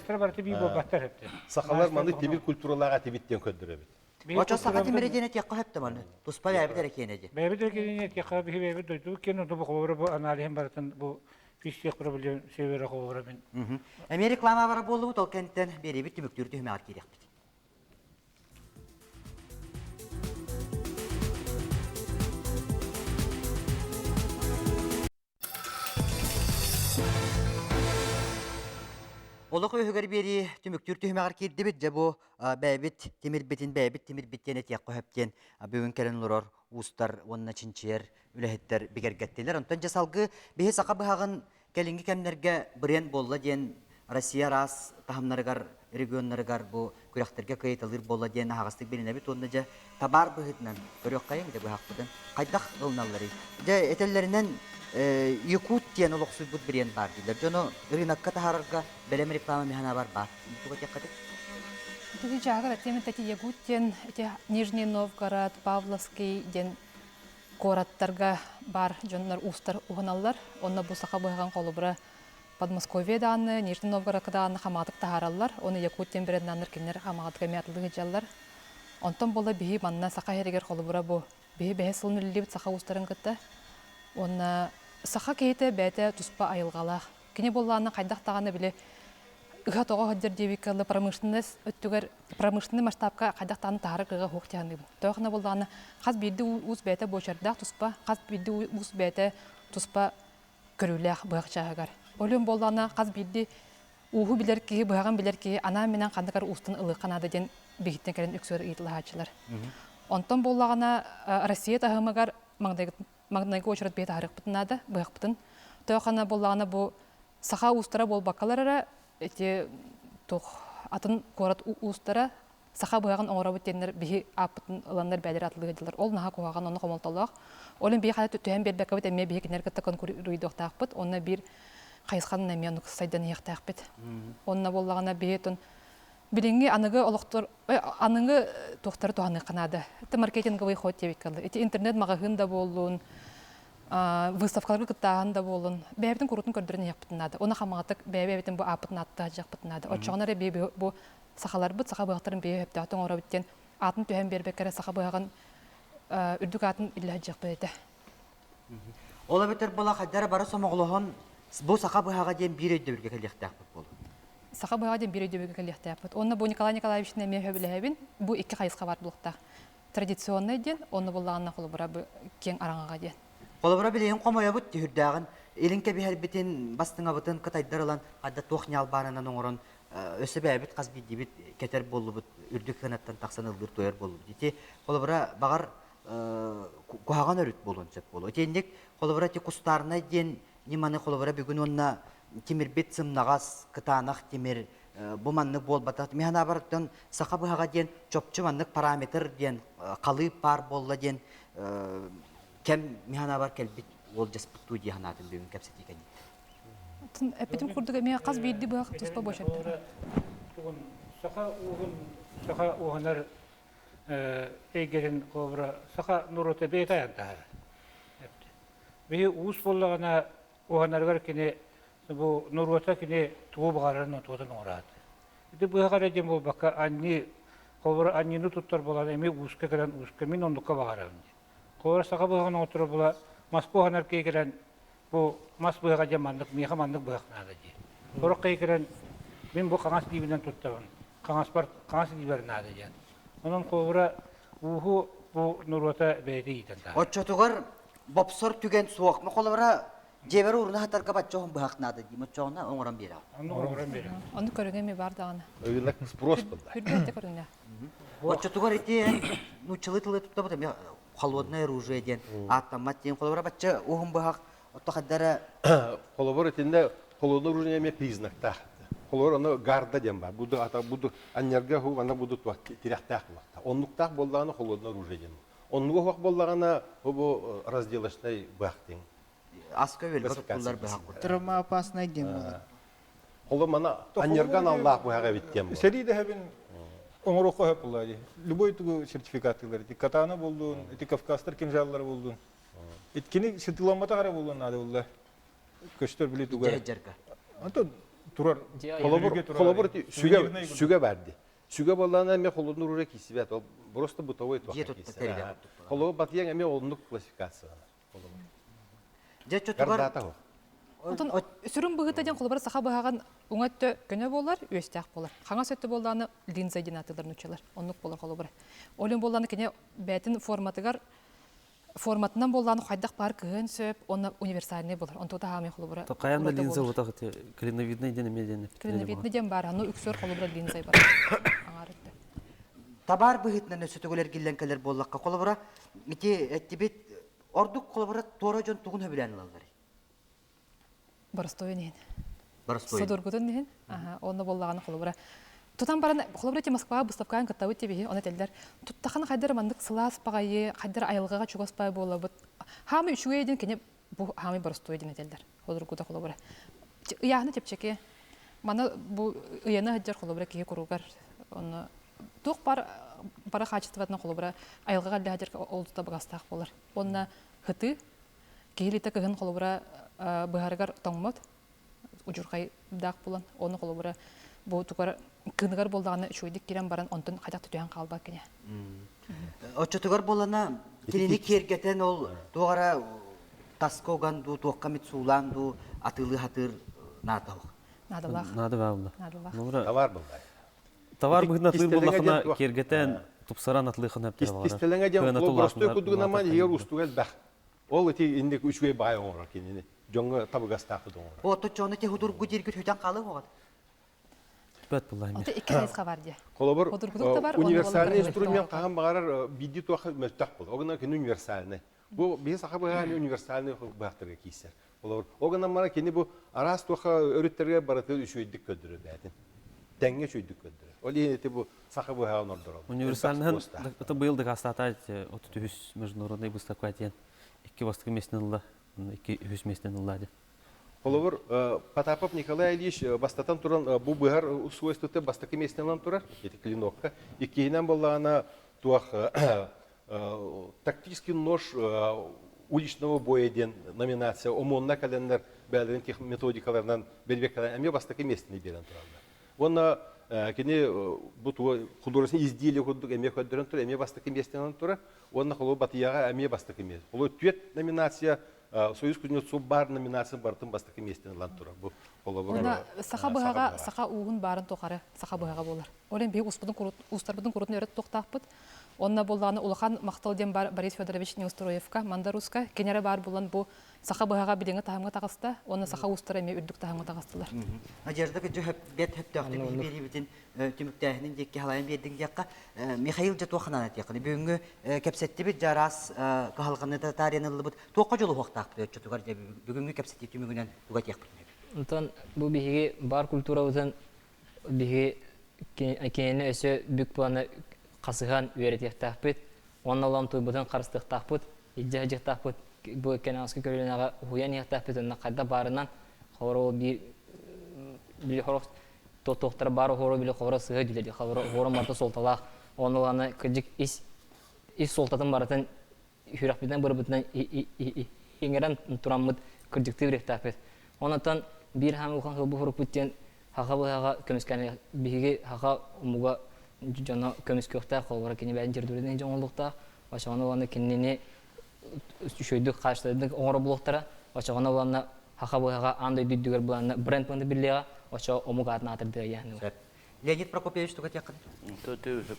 сахалар маны тимир культуралаах этибит диэн көрдөрөбүт. Очо саха тимири диэн этиэххэ сөптө маны. Туспа бэйэбит эрэ киэнэ диэн. Бэйэбит эрэ киэнэ этиэххэ биһи бэйэбит дойдубут киэнэ бу холобура бу аналиһын барытын бу физтех проблем севера холобура мин. Эмиэ реклама бара буоллубут ол кэнниттэн биэриибит түмүктүүр түһүмэҕэр киириэхпит. Олох үөһүгэр биэрии түмүктүүр түһүмэҕэр киирдибит. Дьэ бу бэйэбит тимирбитин бэйэбит тимирбит диэн этиэххэ сөп диэн бүгүн кэлэн олорор уустар уонна чинчийэр үлэһиттэр бигэргэттилэр. Онтон дьэ салгыы биһи саха быһаҕын кэлиҥҥи кэмнэргэ бренд буолла диэн Россия араас таһымнарыгар, регионнарыгар бу күрэхтэргэ кыайталыыр буолла диэн аһаҕастык билинэбит уонна дьэ табаар быһыытынан көрүөххэйиҥ дьэ быһахпытын хайдах ылыналларый? Дьэ этэллэринэн Якут диэн олохсуйбут бренд баар дииллэр. Дьону рынокка таһаарарга бэлэм реклама механабар баар. Туга этиэххитий? Ити дьаагар этиэм эти Якут диэн ити Нижний Новгород, Павловский диэн куораттарга баар дьоннор уустар уһаналлар. Онно бу саха быһаҕын холобура Подмосковье даҕаны, Нижний Новгородка даҕаны хамаҕатык таһаараллар. Оны Якут диэн бренднаннар кинилэр хамаҕатык эмиэ атылыы сылдьаллар. Онтон буола биһи манна саха иһэригэр холобура бу биһи бэһис сылын үлэлиибит саха уустарын кытта. Уонна саха киһитэ бэйэтэ туспа айылҕалаах. Кини буоллаҕына хайдах даҕаны били ыһа тоҕо сылдьар диэбиккэ дылы промышленность өттүгэр промышленный масштабка хайдах даҕаны таһаарар кыаҕа суох дии саныыбын. Тоҕо буоллаҕына хас биирдии уус бэйэтэ буочардаах туспа, хас биирдии уус бэйэтэ туспа көрүүлээх быһах чааһыгар. Ол иһин буоллаҕына хас биирдии ууһу билэр киһи, быһаҕын билэр киһи анаан-минээн ханнык эрэ уустан ылыахха наада диэн биһиттэн кэлэн үксүгэр ыйыталаһааччылар. Онтон буоллаҕына Россия таһымыгар маҥнайгы уочарат биһи таһаарыахпытын наада, быһахпытын. Тоҕо ханна буоллаҕына бу саха уустара буолбаккалар эрэ ити туох атын куорат уустара саха быһаҕын оҥоробут диэннэр биһи ааппытын ыланнар бэйэлэрэ атылыы сылдьаллар. Ол наһаа куһаҕан, онно хомолтолоох. Ол иһин биһи хата түһэн биэрбэккэбит эмиэ биһи кинилэр кытта конкуруйдуохтаахпыт. Онно биир хайысханан эмиэ оннук сайдан иһиэхтээхпит. Онно буоллаҕына биһи тун билиҥҥи аныгы олохтор аныгы туохтары туһаныахха наада. Это маркетинговый ход диэбиккэ дылы. Ити интернет-маҕаһыын да буоллун, выставкаларга кыттааһын да буоллун, бэйэбитин куруутун көрдөрөн иһиэхпитин наада. Уонна хамаҕатык бэйэ-бэйэбитин бу ааппытын ааттаах дьахпытын наада. Оччоҕуна эрэ биһи бу сахаларбыт саха быһахтарын биһи сөптөөхтүк оҥоробут диэн аатын түһэн биэрбэккэ эрэ саха быһаҕын үрдүк аатын иллэ сылдьыахпыт этэ. Ол эбэтэр була хайдара бары сомоҕолоһон бу саха быһаҕа диэн биир өйдөбүлгэ кэлиэхтээхпит буолуо. Саха быһаҕа диэн биир өйдөбүлгэ кэлиэхтээхпит. Уонна бу Николай Николаевичтан эмиэ сөбүлэһэбин. Бу икки хайысха баар буолуохтаах. Традиционнай диэн, онно буллаҕына холобура бу киэҥ араҥаҕа диэн. Холобура билигин хомойобут түһүрдээҕин илин кэбиһэрбитин, бастыҥабытын кытайдар ылан хайда туох ньаалбаанынан оҥорон өссө бэйэбит хас биирдиибит кэтэр буоллубут, үрдүк сыанаттан тахсан ыллыыр туойар буоллубут. Ити холобура баҕар куһаҕан өрүт буолуон сөп буолуо. Итинник холобура ити кустарнай диэн ньыманы холобура бүгүн уонна тимирбит сымнаҕас, кытаанах тимир бу маннык буолбатах. Мин санаабар саха быһаҕа диэн чопчу маннык параметр диэн халыып баар буолла диэн кэм мин санаабар кэлбит уолдьаспыттуу дии санаатым бүгүн кэпсэтии кэнниттэн. Эппитим курдук эмиэ хас биирдии быһах туспа буочардар. Саха ууһун саха ууһанар эйгэтин холобура саха норуота бэйэтэ айан таһаарар. Биһи уус буоллаҕына уһанарыгар кини бу норуота кини тугу баҕарарын отуотун оҥораат. Ити быһах эрэ диэн буолбакка анньыы холобура анньыыны туттар буолан эмиэ ууска кэлэн ууска мин оннукка баҕарабын диэн. Холобура саха быһаҕын оҥотторо була маска уһанар киһи кэлэн бу мас быһаҕа диэн маннык миэхэ маннык быһах наада дии. Сорох киһи кэлэн мин бу хаҥас илиибинэн туттабын хаҥаспар хаҥас илиибэр наада диэн. Онон холобура ууһу бу норуота бэйэтэ иитэн таһаарар. Оччотугар бопсор түгэн суох. Холобура дьиэбэр ууруна сатарга бачча уһун быһах наада дии. Оччоҕуна оҥорон биэрэҕин. Онну оҥорон биэрэҕин. Ону көрүҥэ эмиэ бар даҕаны. Ырынак спрос буолла. Хүрбэттэ көрүҥэ. Оччотугар ити нууччалыы тылы туттабыт эмиэ холодное оружие диэн ааттаммат диэн холобура бачча уһун быһах отто хайдара Холобур итиннэ холодное оружие эмиэ признактаах. Холобур ону гарда диэн бар. Буду ата буду анньарга ху ана буду тирэхтээх буолуохтаах. Оннуктаах буоллаҕына холодное оружие диэн. Оннуга хуох буоллаҕына бу разделочный быһах диэн. Аска үөлгэ туттуллар быһах. Травмоопасный диэн буолар. Холо мана анньарган аллаах быһах эбит диэн буолар. Сэрии дэһэбин оҥоруохха сөп буолла дии. Любой тугу сертификаттыылар ити катана буоллун, ити кавказтар кинжаллара буоллун. Иткини сытыламматах эрэ буолуон наада буолла. Көстөр били туга. Антон турар. Холобур, холобур сүгэ сүгэ бар ди. Сүгэ буоллаана эмиэ холоднур ура киисибэт. Ол просто бытовой туох киисибэт. Холобур батыйаҥ эмиэ оннук классификацияланар. Дьэ чотугар Отон сүрүн быһыыта диэн холобура саха быһаҕын уҥа өттө көнө буолар, үөстээх буолар. Хаҥас өттө буоллаҕына линза диэн ааттыыллар нууччалар. Оннук буолар холобура. Ол иһин буоллаҕына кини бэйэтин форматыгар форматынан буоллаҕына хайдах баар кыһыан сөп уонна универсальный буолар. Онтута хаамай холобура. Хайан да линза буолбатах ити клиновидный диэн эмиэ диэн Клиновидный диэн баар, аны үксүөр холобура линза бар. Аҥаар өттө. Табаар быһыытынан өссө төгүл эргиллэн кэлэр буоллахха, холобура ити эттибит ордук холобура туора дьон тугун сөбүлээн ылалларый? Боростуойун иһин. Боростуойун. Судургутун иһин. Аха, онно буоллаҕына холобура тутан баран холобура ити Москваҕа выставкаҕа кыттабыт диэбиһи, оны этэллэр. Туттахына хайдар маннык сылаас баҕайы, хайдар айылҕаҕа чугас баҕайы буолабыт. Хаамай үчүгэй диэн кини бу хаамай боростуой диэн этэллэр. Холургута холобура. Ыйааһына чэпчэки. Маны бу ыйана сылдьар холобура киһи куругар онно туох бар бары хаачыстыбатынан холобура айылҕаҕа элбэх сылдьар олус табыгастаах буолар. Уонна хытыы киһи илиитэ кыһын холобура быһарыгар тоҥмот удьурхайдаах буолан ону холобура бу тугар кыныгар буоллаҕына үчүгэйдик киирэн баран онтон хайдах да түһэн хаалбат кини. Оччотугар буолана кинини киэргэтэн ол туох эрэ таска уган дуу, туохха эмит суулаан дуу атыылыы сатыыр наада суох. Наадалаах. Наада баалла. Наадалаах. Товар булла. Товар быһыытынан атылыыр буоллахына киэргэтэн, тупсаран атылыахына эптэр Кистэлэҥэ диэн простой курдугунан ман иһигэр устуга элбэх. Ол ити инник үчүгэй баай оҥорор кинини. Дьоҥҥо табыгастаахпыт оҥорор. Отто чону те худургу диргит хүтэн хаалыы хоҕат. Бэт булла Ото икки хайысха бар дии. Холобур, Худургутук да бар, онно универсальный болар инструмент хаһан баҕарар биирдии туох мөлтөх буолар. Ол гынан кини универсальный. Бу биһи саха быһааны универсальный быһахтарга киирсэр. Холобур, ол гынан баран кини бу араас туоха өрүттэргэ барытын үчүгэйдик көрдөрөр бээтин. Тэҥҥэ үчүгэйдик көрдөрөр. Ол иһин ити бу саха быһаҕын ордороллор. Универсальныһын это быйыл дакаастаата 33 международный выставка диэн икки бастакы миэстэни ылла, икки үһүс миэстэни ылла диэн. Холобур, Потапов Николай Ильич бастатан туран бу быһар свойствоты бастакы миэстэни ылан турар, ити клинокка. Иккиһинэн буоллаҕына туох тактический нож уличного боя диэн номинация ОМОНна кэлэннэр бэйэлэрин методикаларынан бэрбиэккэлээн эмиэ бастакы миэстэни биэрэн тураллар. Уонна кини бу художественное изделие курдук эмиэ көрдөрөн турар, эмиэ бастакы миэстэни ылан турар. Уонна холобур Батыйаҕа эмиэ бастакы миэстэ. Холобур түөрт номинация Союз Кузнецов баар номинация барытын бастакы миэстэни ылан турар. Бу холобур Уонна саха быһаҕа саха ууһун баарын тухары саха быһаҕа буолар. Ол иһин биһиги уустарбытын курутун өрө тутуохтаахпыт. Онно буоллаҕына улахан махтал диэн бар Борис Федорович Неустроевка, Мандаруска кинилэрэ баар буолан бу саха быһаҕа билиҥҥи таһымҥа таҕыста уонна саха уустара эмиэ үрдүк таһымҥа таҕыстылар. Надежда кыдьы бэт хөптөөхтүк биһи биэриибитин түмүктээһинин диэки халайан биэрдиҥ диэххэ Михаил дьэ туох ханаан этиэххин бүгүҥҥү кэпсэттибит дьэ араас кыһалҕаны таарыйаныллыбыт туохха дьулуһуохтаахпыт оччотугар дьэ бүгүҥҥү кэпсэтии түмүгүнэн тугу этиэхпитин Онтон бу биһиги бар культурабытын биһиги кинини өссө бүк планы хасыһан үөрэтиэхтээхпит уонна улам тылбытын харыстыахтаахпыт, илдьэ сылдьыахтаахпыт, бу кэнэҕэски көлүөнэҕэ уһуйан иһиэхтээхпит уонна хайдах баарынан холобур ол биир били хорох туохтара баар оһуору били холобура сыһа дилери холобура оһуорун барыта суолталаах онно улаана кырдьык ис ис суолтатын барытын сүрэхпитинэн бырбытынан иҥэрэн тураммыт кырдьыктыы бириэхтээхпит. Онтон биир хаамыы улахан сылбы хурукпут диэн хаха быһаҕа көмүскэни биһиги хаха омуга дьоно көмүскүөхтээх холобура кини бэйэтин территориятын дьон оҥоруохтаах очоҕоно уонна кинини үчүгэйдик хаачыстыбалык оҥоро булуохтара очоҕоно уонна хаха быһаҕа аан дойду үрдүгэр былаанна бренд быһыытынан биллиэҕэ очо омук аатын аатырдыа яһыныга Леонид Прокопьевич туга этиэххин?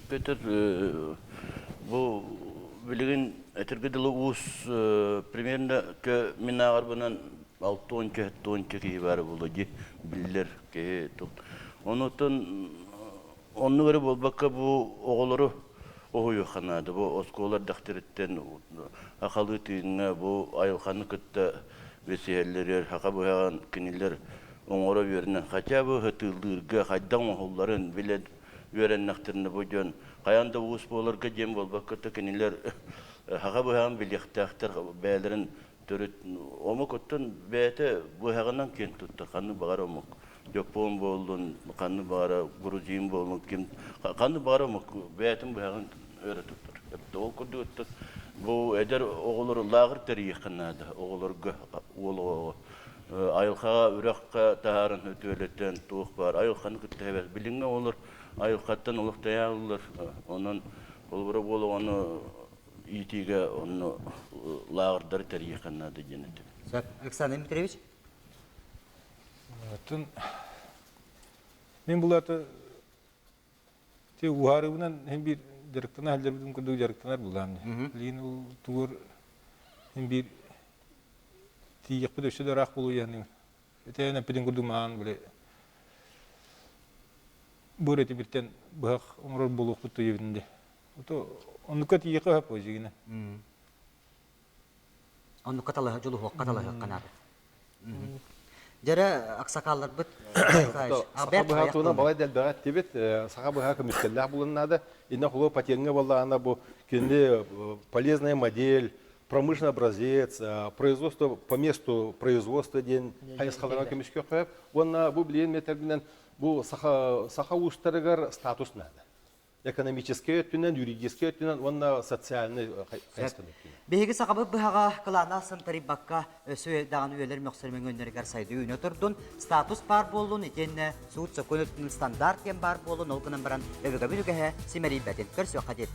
Петр бу билигин этэргэ дылы уус примерно мин ааҕарбынан алтыонча сэттионча киһи баар буолуо дии биллэр киһи онутун оннук эрэ буолбакка бу оҕолору уһуйуохха наада бу оскуола эрдэхтэриттэн сахалыы тыыҥҥа бу айылҕаны кытта билсиһэллэригэр саха быһаҕын кинилэр оҥоро үөрэнэн хотя бы ытыылыырга хайдах оҥоһулларын билэн үөрэннэхтэринэ бу дьон хайаан да уус буоларга диэн буолбакка да кинилэр саха быһаҕын билиэхтээхтэр бэйэлэрин төрүт омук оттон бэйэтэ быһаҕынан киэн туттар ханнык баҕар омук дьоппуон буоллун ханнык баҕара грузин буоллун ким ханнык баҕар омук бэйэтин быһаҕын өрө туттар ол курдук бу эдэр оҕолору лааҕыр тэрийиэххэ наада оҕолорго уол оҕоҕо айылҕаҕа үрэххэ таһааран өтүөлэтэн туох баар айылҕаны кытта эбэт билиҥҥи оҕолор айылҕаттан олох тэйэаллар онон холобура буол оҕону иитиигэ онно лааҕырдары тэрийиэххэ наада диэн этим. Сөп. Александр Дмитриевич? Атын мин булата ти уһаарыбынан хин биир дьарыктана сылдьарбытым курдук дьарыктанар булаам. Билигин ол тугур хин биир тиийиэхпит өссө да ыраах буолуо Итиэн эппитин курдук маан били бу этибиттэн быһах оҥорор буолуохпут туйубутун де. Ото оннукка тиийиэххэ сөп буолжигина. Оннукка талаһы дьулуһуохха талаһыахха наада. Дьэрэ аксакалларбыт Саха быһа туна балай дэлбэҕэ эттибит. Саха быһа көмүскэллээх булун наада. Инна холуо патенҥа буоллаҕына бу кинини полезная модель, промышленный образец, производство по месту производства диэн хайысхаларга көмүскүөххэ. Уонна бу билиэн метрбинэн бу саха саха уустарыгар статус наада. Экономическай өттүнэн, юридическай өттүнэн уонна социальный хайысханы өттүнэн. Биһиги сахабыт быһаҕа кылаана сынтарыйбакка өссө даҕаны үйэлэр мөхсөр мөҥүөннэригэр сайдыы үүнэ турдун, статус баар буоллун, итиэннэ суут сокуон өттүнэн стандарт диэн баар буоллун, ол гынан баран өбүгэбит үгэһэ симэлийбэтин. Көрсүөххэ диэн.